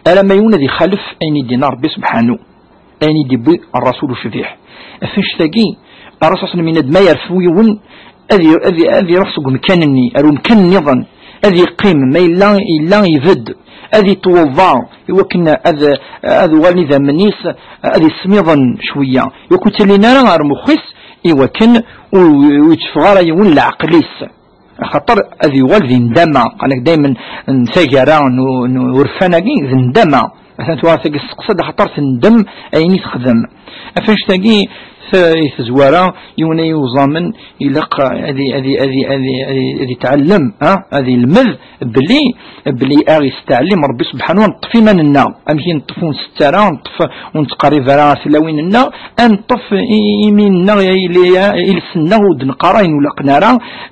alamma yiwen ad ixalef ayen i d-yenna Ṛebbi subḥanu. Ayen i d-yewwi Ṛṛasul ucbiḥ. Ɣef annect-agi, Ṛṛasul ṣalla Llahu ɛalayhi wa sallam yenna-d ma yerfu yiwen, ad i-, ad i-, ad iruḥ seg umkan-nni ar umkan nniḍen, ad yeqqim, ma yella, yella ibedd, ad yettweḍḍa, i wakken ad, ad uɣalen idammen-is, ad ismiḍen cwiyya, i wakken ur ttilin ara ar mux-is, i wakken ur, ur yetteffeɣ ara yiwen leɛqel-is. Axaṭer ad yuɣal di ndama, qqaren-ak daymen n taggara n u-, n urfan-agi, d ndama. Atan tuɣal tagi testeqsa-d, axaṭer tendem ayen i texdem. Ɣef annect-agi, Eh, i tezwara, yiwen ay uẓamen ilaq ad i-, ad i-, ad i-, ad i-, ad i-, ad itɛellem, ah, ad ilmed belli, belli aɣ-yesteɛlim Ṛebbi subḥanahu, ad neṭṭef iman-nneɣ. Amek i neṭṭef ur nsetti ara, neṭṭef ur nettqerrib ara ɣer tlawin-nneɣ, ad neṭṭef i-, imi-nneɣ, i-, i-, iles-nneɣ ur d-neqqar ayen ur laqen ara,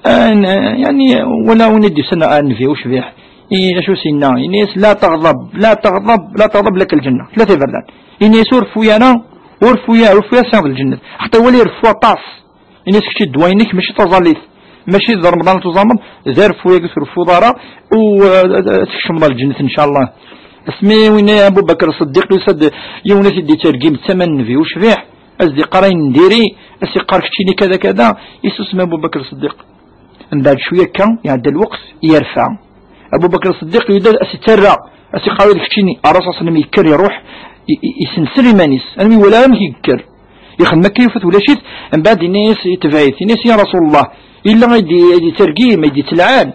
ah, n-, yani, wala win i d-yusan ar Nnbi ucbiḥ, i-, acu s-yenna? Ini-as: "La teɣḍeb, la teɣḍeb, la teɣḍeb, lak lǧenna." Tlata iberdan. Ini-as: "Ur rfu ara, ur rfu ara, ur rfu ara, tesɛiḍ lǧennet." Xaṭi wali ireffu aṭas. Ini-as: "Kečč ddwa-inek mačči d taẓallit, mačči d Remḍan ad tuẓameḍ, d areffu-agi ur treffuḍ ara, u, eh, tkecmeḍ ar lǧennet, ncallah." Asmi win Abu Bakr Ṣeddiq yusa-d, yiwen ad t-id-ittergim d tama n Nnbi ucbiḥ, ad s-d-iqqar ayen n diri, ad s-iqqar: "Keččini kada kada", isusem Abu Bakr Ṣeddiq. Mbeɛd cwiya akka, iɛedda lweqt, yerfa. Abu Bakr Ṣeddiq yebda as-ittarra, as-iqqar: "D keččini." Ṛṛasul ṣalla Llahu ɛalayhi wa sallam yekker iṛuḥ, i-, i-, isensel iman-is, armi iwala amek yekker. Ixdem akka, yufa-t ulac-it, mbeɛd yenna-yas, itbeɛ-it, yenna-yas: "Ya Rasul Llah, yella ay d-, ay d-ittergim, ay d-ittelɛan,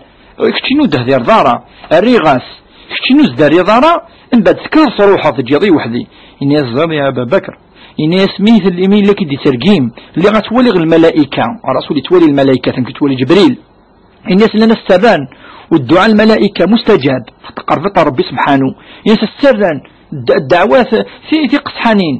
keččini ur d-tehdireḍ ara, rriɣ-as, keččini ur s-d-terriḍ ara, mbeɛd tekkreḍ truḥeḍ, teǧǧiḍ-iyi weḥd-i." Yenna-yas: "Ẓriɣ ya Aba Bakr." Ini-as: "Mi tel-, mi yella k-id-ittergim, lliɣ ad twaliɣ lmalayika." Ṛṛasul yettwali lmalayika, amek yettwali Ǧebril. Ini-as: "Llan as-ttarran, u dduɛa lmalayika mustajab, teqreb-it Ṛebbi subḥanu." Ini-as: "As-ttarran d-, ddeɛwat ti-, tiqesḥanin."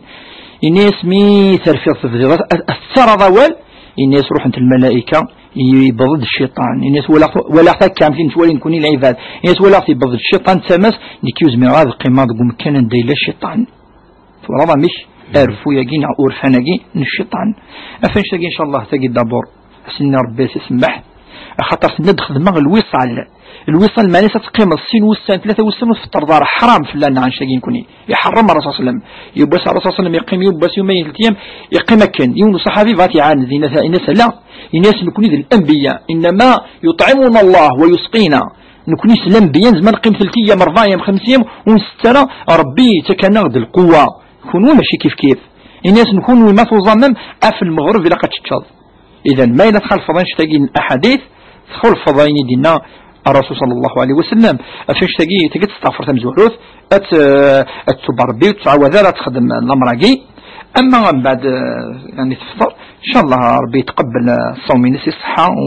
Ini-as: "Mi terfiḍ tebdiḍ ad, ad, ad tettarraḍ awal." Ini-as: "Ruḥent lmalayika, yewweḍ-d cciṭan." Ini-as: "Walaɣ-, walaɣ-t akka, am tin ttwalin nekkni lɛibad." Ini-as: "Walaɣ-t yewweḍ-d cciṭan d tama-s, nekk ur zmireɣ ad qqimeɣ deg umkan anda yella cciṭan." Twalaḍ amek arfu-agi neɣ urfan-agi n cciṭan? Af annect-agi, ncallah, tagi dabur, ad s-nini Ṛebbi ad s-isemmeḥ, axaṭer tenna-d xedmeɣ lwiṣal. Lwiṣal meɛna-s ad teqqimeḍ sin wussan, tlata wussan ur tfeṭṭreḍ ara, ḥram fell-aneɣ annect-agi nekni. Iḥeṛṛem Ṛṛasul ṣalla Llahu ɛalayhi wa sallam. Yiwwas Ṛṛasul ṣalla Llahu ɛalayhi wa sallam yeqqim yiwwas yuma yeltiyam, yeqqim akken. Yiwen uṣaḥabi bɣa t-iɛaned, yenna-as: "La, yenna-as, nekni d lanbiya, innama yuṭɛimuna Llah wa yusqina." Nekni s lanbiya nezmer neqqim telt ayyam, rebɛ ayyam, xems ayyam, ur nsett ara, Ṛebbi yettak-aneɣ-d lquwwa. Kunwi mačči kifkif. Ini-as, kunwi ma tuẓamem, af lmeɣreb ilaq ad teččeḍ. Idan, ma yella txalfeḍ annect-agi n laḥadit, txulfeḍ ayen i d-yenna Ṛṛasul ṣalla Llahu ɛalayhi wa sallam. Af annect-agi, tagi ad testeɣfer tamezwarut, ad t-, ad tettubar Ṛebbi, ur tettɛawad ara ad texdem lamer-agi. Ama mbeɛd, eh, yani tefṭer, ncallah Ṛebbi yetqebbel, eh, ṣṣawm-ines i ṣṣeḥḥa, u,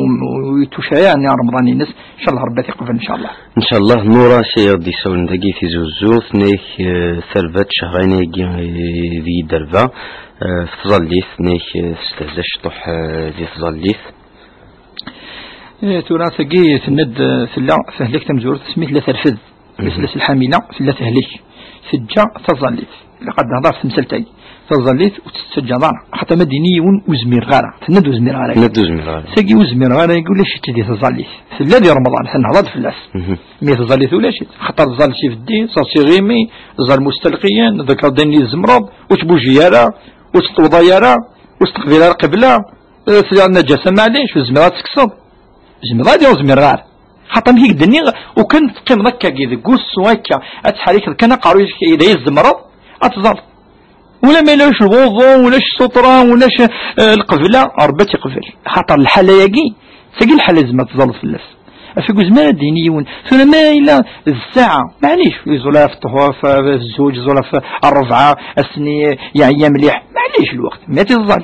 u yettucra yani Remḍan-ines, ncallah Ṛebbi ad t-iqbel, ncallah. Ncallah. Nura, acu i aɣ-d-yessawlen dagi Tizi Uzzu, tenna-k, eh, tarbaɛt cehrayen-agi, eh, di Derba, eh, f tẓallit, tenna-k, eh, testehza ciṭuḥ, eh, di tẓallit. Eh, tura tagi tenna-d, eh, tella tehlek tamezwarut asmi tella terfed. Isla s lḥamila, tella tehlek. Teǧǧa taẓallit. Ilaq ad d-nehḍer ɣef temsalt-agi. Taẓallit ur tt-tettaǧǧaḍ ara. Xaṭer ma d-ini yiwen ur zmireɣ ara. Tenna-d ur zmireɣ ara. Tenna-d ur zmireɣ ara. Tagi ur zmireɣ ara, agi ulac-itt di tẓallit. Tella di Remḍan, tenhḍer-d fell-as. Mhm. Mi tẓallit ulac-itt. Xaṭer tẓallit ibeddi, ẓer tiɣimi, ẓer mustalqiyen, ḍekker-d ayen i tzemreḍ, ur tbuji ara, ur teṭṭuḍay ara, ur teqbil ara qibla, eh, tella naǧasa, maɛlic, ur zmireɣ ad tekkseḍ. Zemreɣ ad ur zmireɣ ara. Xaṭer amek i k-d-nniɣ, ukan teqqimeḍ akka deg wusu akka, ad tḥerrikeḍ kan aqerruy-ik, d ay tzemreḍ ad tẓalleḍ. Ula ma yella ulac lwuḍu, ulac ssutra, ulac, eh, lqebla, Ṛebbi ad tt-iqbel. Xaṭer lḥala-agi, tagi lḥala yezmer tẓalleḍ fell-as. Af ur yezmir ad d-yini yiwen, tura ma yella d ssaɛa, maɛlic, ur yeẓul ara ɣef ṭṭuḥ, ɣef, ɣef zzuǧ, yeẓul ɣef ṛṛebɛa, ass-nni yeɛya mliḥ, maɛlic lweqt, ma ad t-iẓẓal.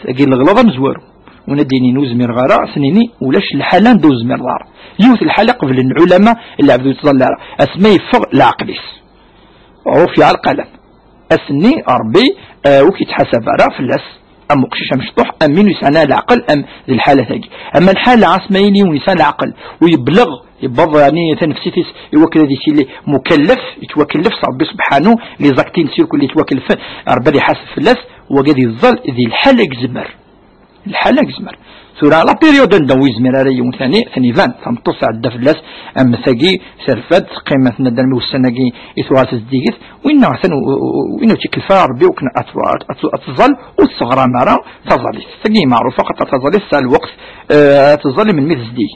Tagi leɣlaḍ amezwaru. Win ad d-yinin ur zmireɣ ara, ad s-nini ulac lḥala anda ur zmireḍ ara. Yiwet lḥala qeblen lɛulama, lɛebd ur yettẓalla ara. Asma yeffeɣ leɛqel-is. Rufiɛ lqalam. Ass-nni Ṛebbi, eh, ur k-yettḥasab ara fell-as. Am uqcic amecṭuḥ, am win ur yesɛan ara leɛqel, am di lḥala-tagi. Ama lḥala asma yili win yesɛan leɛqel, u yebleɣ, yewweḍ, yani, tanefsit-is i wakken ad yili mukallef, yettwakellef s Ṛebbi subḥanu, les actes-ines irkul yettwakellfen, Ṛebbi ad iḥaseb fell-as, wagi ad yeẓẓal di lḥala yezmer. Lḥala yezmer. Tura, la période anda ur yezmir ara yiwen tani, tani iban, tameṭṭut tɛedda fell-as, am tagi, terfa-d, teqqim, tenna-d armi ussan-agi i tuɣal tezdigit, winna atan, u-, u-, u-, winna ur tt-ikellex ara Ṛebbi akken ad, ad, ad, ad tẓall, ur tesseɣram ara taẓallit. Tagi meɛrufa, xaṭer taẓallit tesɛa lweqt, eh, ad tẓall melmi tezdig.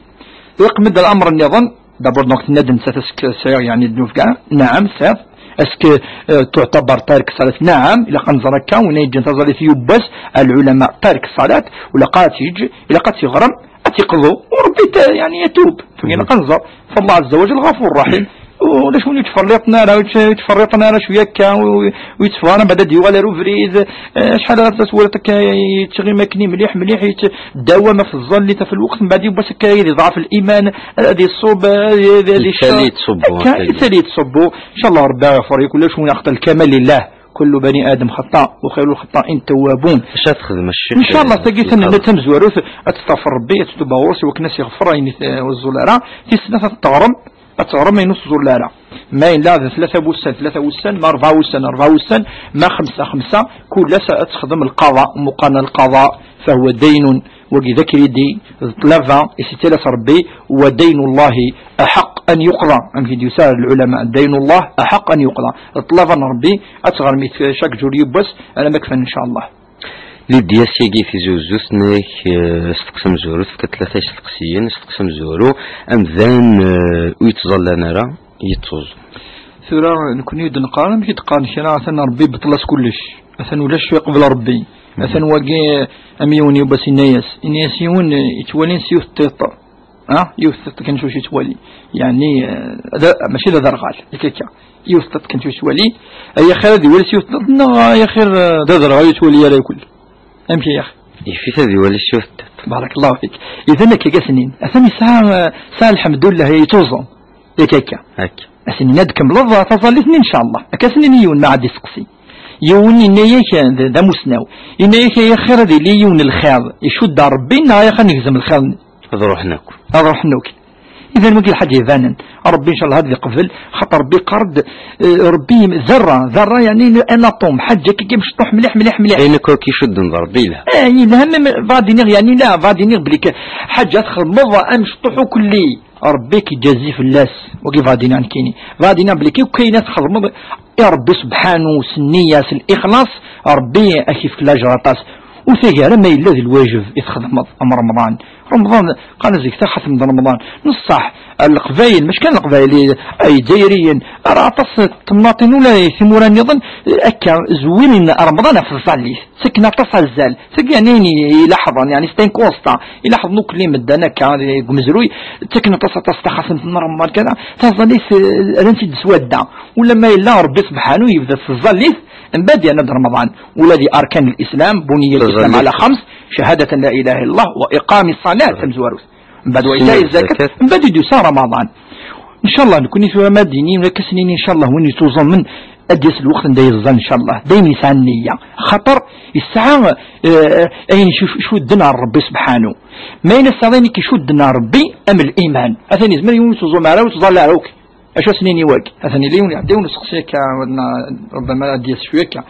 Iqem-d amr nniḍen, d'abord, donc, tenna-d nettat, est-ce que sɛiɣ, yeɛni, ddnub kra? Naɛam, tesɛiḍ. Est-ce que, euh, tuɛtabar tarik ṣṣalat? Naɛam, ilaq ad nẓer akka, win ay yeǧǧan taẓallit yiwwas, lɛulama, tarik ṣṣalat, u ilaq ad tt-yeǧǧ, ilaq ad tt-yeɣrem, ad tt-yeqḍu, u Ṛebbi ta-, yeɛni, yatub. Tura ilaq ad nẓer, فالله عز وجل غفور رحيم. Ulac win yettferriṭen ara, yettferriṭen ara cwiya akka, u-, u-, yetteffeɣ ara, mbeɛd ad yuɣal ar ubrid. Eh, acḥal ara twalaḍ akka yettɣimi akken mliḥ, mliḥ, yettdawam ɣef tẓallit ɣef lweqt, mbeɛd yiwwas akka ad yeḍɛef liman, ad yeṣṣub, ad, ad, ad yettali yettṣubbu, akka, akka. Yettali yettṣubbu. Inchallah Rebbi iɣfir i kul, ulac win axṭa, lkamal lillah. كل بني آدم خطاء وخير الخطائين التوابون. Acu ad texdem a ccix? Inchallah, tagi tanna tamezwarut, ad testaɣfer Rebbi, ad tettuba ɣur-s, i wakken ad s-iɣfer ayen i t-, ur tẓul ara. Tis snat ad teɣrem, ad teɣrem ayen ur tẓul ara. Ma yella d tlata wussan, tlata wussan, ma rebɛa wussan, rebɛa wussan, ma xemsa, xemsa, kul ass ad texdem lqaḍa, meqqar lqaḍa, فهو دين. Wagi d akridi, d ṭṭlaba i s-yettalas Rebbi, ودين الله أحق أن يقضى. Amek i d-yusa lɛulama, دين الله أحق أن يقضى. D ṭṭlaba n Rebbi, ad teɣrem i t-, chaque jour yiwwas, alamma kfan, inchallah. Lidya, syagi Tizi Uzzu tenna-yak, eh, asteqsi amezwaru, tefka tlata isteqsiyen, asteqsi amezwaru, amdan, eh, ur yettẓallan ara, yettuẓ. Tura, nekni ur d-neqqar, amek i d-qqaren kra, atan Rebbi ibeṭṭel-as kullec. Atan ulac yeqbel Rebbi. Atan wagi, am yiwen yiwwas yenna-yas, yenna-yas yiwen, eh, yettwalin s yiwet tiṭ. Ha? Yiwet tiṭ kan cwic yettwali. Yeɛni, eh, d, mačči d aderɣal, yak akka. Yiwet tiṭ kan cwic yettwali. Ay axir ad iwali s yiwet tiṭ, neɣ ay axir, eh, d aderɣal ur yettwali ara yakul? Amek ay axir? Yif-it ad iwali s yiwet tiṭ. Barakallahu fik. Idan akka i as-nnin. Atan yesɛa, eh, yesɛa lḥemdullah, yettuẓum. Yak akka. Akka. Asen-nni ad tkemmleḍ taẓallit-nni, inchallah. Akka asen-nni yiwen ma ɛad iseqsi. Yiwen yenna-yak d, d amusnaw. Yenna-yak ay axir ad yili yiwen lxiḍ icudd ar Rebbi, neɣ ay axir negzem lxiḍ-nni. Ad ruḥen akk. Ad ruḥen akk. Idan wagi lḥaǧa ibanen. Rebbi inchallah ad yeqbel, xaṭer Rebbi yeqqar-d, eh, Rebbi ḍerra, ḍerra yeɛni un atome, ḥaǧa akka amecṭuḥ mliḥ, mliḥ, mliḥ. Ayen akk, akk icudden d Rebbi yelha. Eh, yelha, même bɣa ad iniɣ, yeɛni la, bɣa ad iniɣ belli ka-, ḥaǧa txedmeḍ amecṭuḥ ukelli. Rebbi k-iǧazi fell-as, wagi bɣa ad iniɣ nekkini. Bɣa ad iniɣ belli akk ayen ad txedmeḍ i Rebbi sebḥanu, s nniya, s lixlaṣ, Rebbi ad k-ifk lajer aṭas. Ur tagi ara ma yella d lwajeb i txedmeḍ am Remḍan. Remḍan, qqaren zik taxatemt n Remḍan. Neṣṣaḥ, Leqbayel, mačči kan Leqbayel, i, Izzayriyen, ara aṭas n temnaḍin ula i timura nniḍen, akka, zwirin Remḍan ɣef tẓallit. Ttaken aṭas azal. Tagi, yeɛni, ayen i-, ilaḥḍen, yeɛni, c'est un constat. Ilaḥḍen akk medden akka, deg umezruy, ttaken aṭas, aṭas taxatemt n Remḍan, kada. Taẓallit, eh, rran-tt-id s wadda. Ulamma yella Rebbi sebḥanu yebda s tẓallit, mbeɛd yerna-d Remḍan. Ula di arkan l-Islam, بني الإسلام على خمس، شهادة أن لا إله إلا الله وإقام الصلاة, tamezwarut. Mbeɛd wa itaɛ zzakat, mbeɛd i d-yusa Remḍan. Inchallah, nekkni tura ma d-ini, akka s-nini, inchallah, win yettuẓumen, ad d-yas lweqt anda yeẓẓal, inchallah. Daymi yesɛa nniya. Xaṭer yesɛa, eh, ayen icu-, icudden ar Rebbi sebḥanu. Ma ayen ass-a ayen i k-icudden ar Rebbi, am liman. Atan yezmer yiwen ur yettuẓum ara, ur yettẓalla ara akk. Acu as-nini wagi? Atan yella yiwen iɛedda, yiwen useqsi akka, rebama ad d-yas cwi akka.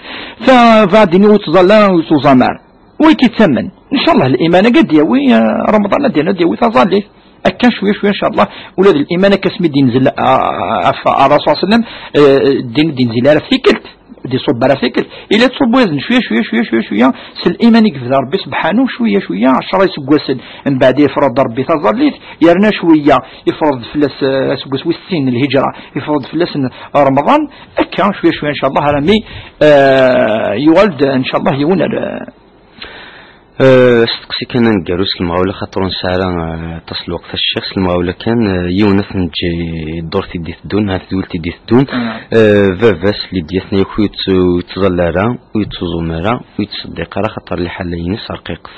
Fa, fa ad d-ini ur yettẓalla ara, ur yettuẓam ara. Wi k-ittamen? Inchallah, liman-agi ad d-yawi, eh, Remḍan ad d-, ad d-yawi taẓallit. Akka cwiya, cwiya, inchallah, ula d liman akka asmi d-inzel, ah, ɣef Ṛṛasul ṣalla Llahu ɛalayhi wa sallam, eh, ddin ur d-inzil ara f tikkelt, ur d-iṣubb ara f tikkelt. Ila tṣubb widen cwiya, cwiya, cwiya, cwiya, cwiya, s liman i yebda Rebbi sebḥanu, cwiya, cwiya, ɛecṛa iseggasen, mbeɛd ifreḍ Rebbi taẓallit, yerna cwiya, ifreḍ fell-as, eh, aseggas wis sin n lhijra, ifreḍ fell-asen Remḍan, akka, cwiya, cwiya, inchallah, armi, eh, yuɣal-d, inchallah, yiwen ar, Eh, asteqsi kan aneggaru s lemɣawla, xaṭer ur nesɛi ara, eh, aṭas n lweqt a ccix, s lemɣawla kan, eh, yiwen ad t-neǧǧ i ddurt i d-iteddun, ar tedwilt i d-iteddun. Eh, baba-s Lidya tenna-yak ur yett-, ur yettẓalla ara, ur yettuẓum ara, ur yettṣeddiq ara, xaṭer liḥala-ines rqiqet.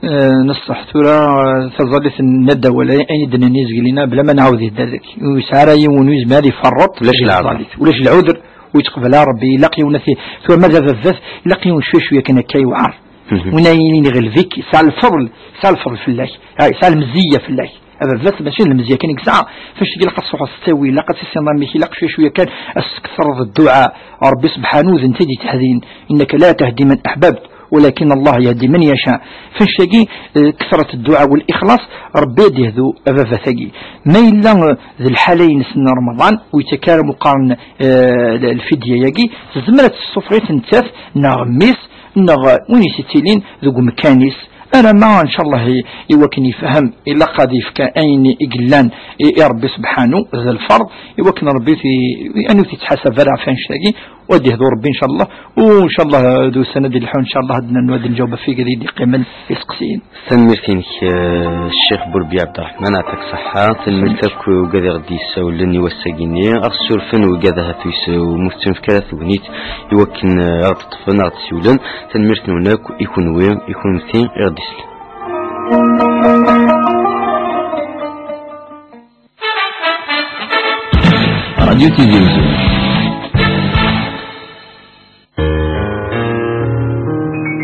Eh, neṣṣeḥ tura, eh, taẓallit n nadda wala ayen i d-nnan izgelina, bla ma nɛawed yedda deg-, ur yesɛi ara yiwen ur yezmir ad iferreṭ. Ulac leɛder. Ulac leɛder, ur yettqbal ara Rebbi, ilaq yiwen ad t-, tura ma d ababat, ilaq yiwen cwiya cwiya kan akka yewɛer. Win ay yilin iɣleb-ik, yesɛa lfeḍl, yesɛa lfeḍl fell-ak, ah, yesɛa lemzeyya fell-ak. Ababat mačči d lemzeyya kan i yesɛa, fac ilaq ad truḥeḍ s ttawil, ilaq ad tissineḍ amek, ilaq cwiya cwiya kan ad tesketreḍ dduɛa. Rebbi sebḥanu d netta i d-itehdin, إنك لا تهدي من أحببت ولكن الله يهدي من يشاء. Fac-agi, eh, ketret dduɛa u lixlaṣ, Rebbi ad yehdu ababat-agi. Ma yella, eh, d lḥala-ines n Remḍan, ur yettak ara meqqar n, eh, l-, lfidya-agi, tezmer ad tessufeɣ-it nettat, neɣ mmi-s, neɣ win i s-ittilin deg umkan-is, alamma, ncallah, i, i wakken yefhem, ilaq ad yefk ayen i yellan i, i Rebbi sebḥanu, d lferḍ, i wakken Rebbi ti-, anu t-ittḥasab ara ɣef annect-agi, Wa ad yehdu Rebbi, ncallah. U ncallah d ussan ad ilḥu, ncallah ad nernu ad nǧaweb ɣef wigad i d-yeqqimen iseqsiyen. Tanemmirt-inek, eh, Ccix Burbi Ɛebderreḥman, ɛṭak ṣṣeḥḥa. Tanemmirt akk i wigad i ɣ-d-yessawlen i wass-agi-nni. Ad ɣ-ssurfen wigad ahat wis ur ttunefk ara tegnit i wakken, eh, ad ɣ-d-ṭṭfen, ad ɣ-d-siwlen. Tanemmirt-nwen akk i kunwi, i kunti i ɣ-d-isellen. Radio Tizi Uzzu.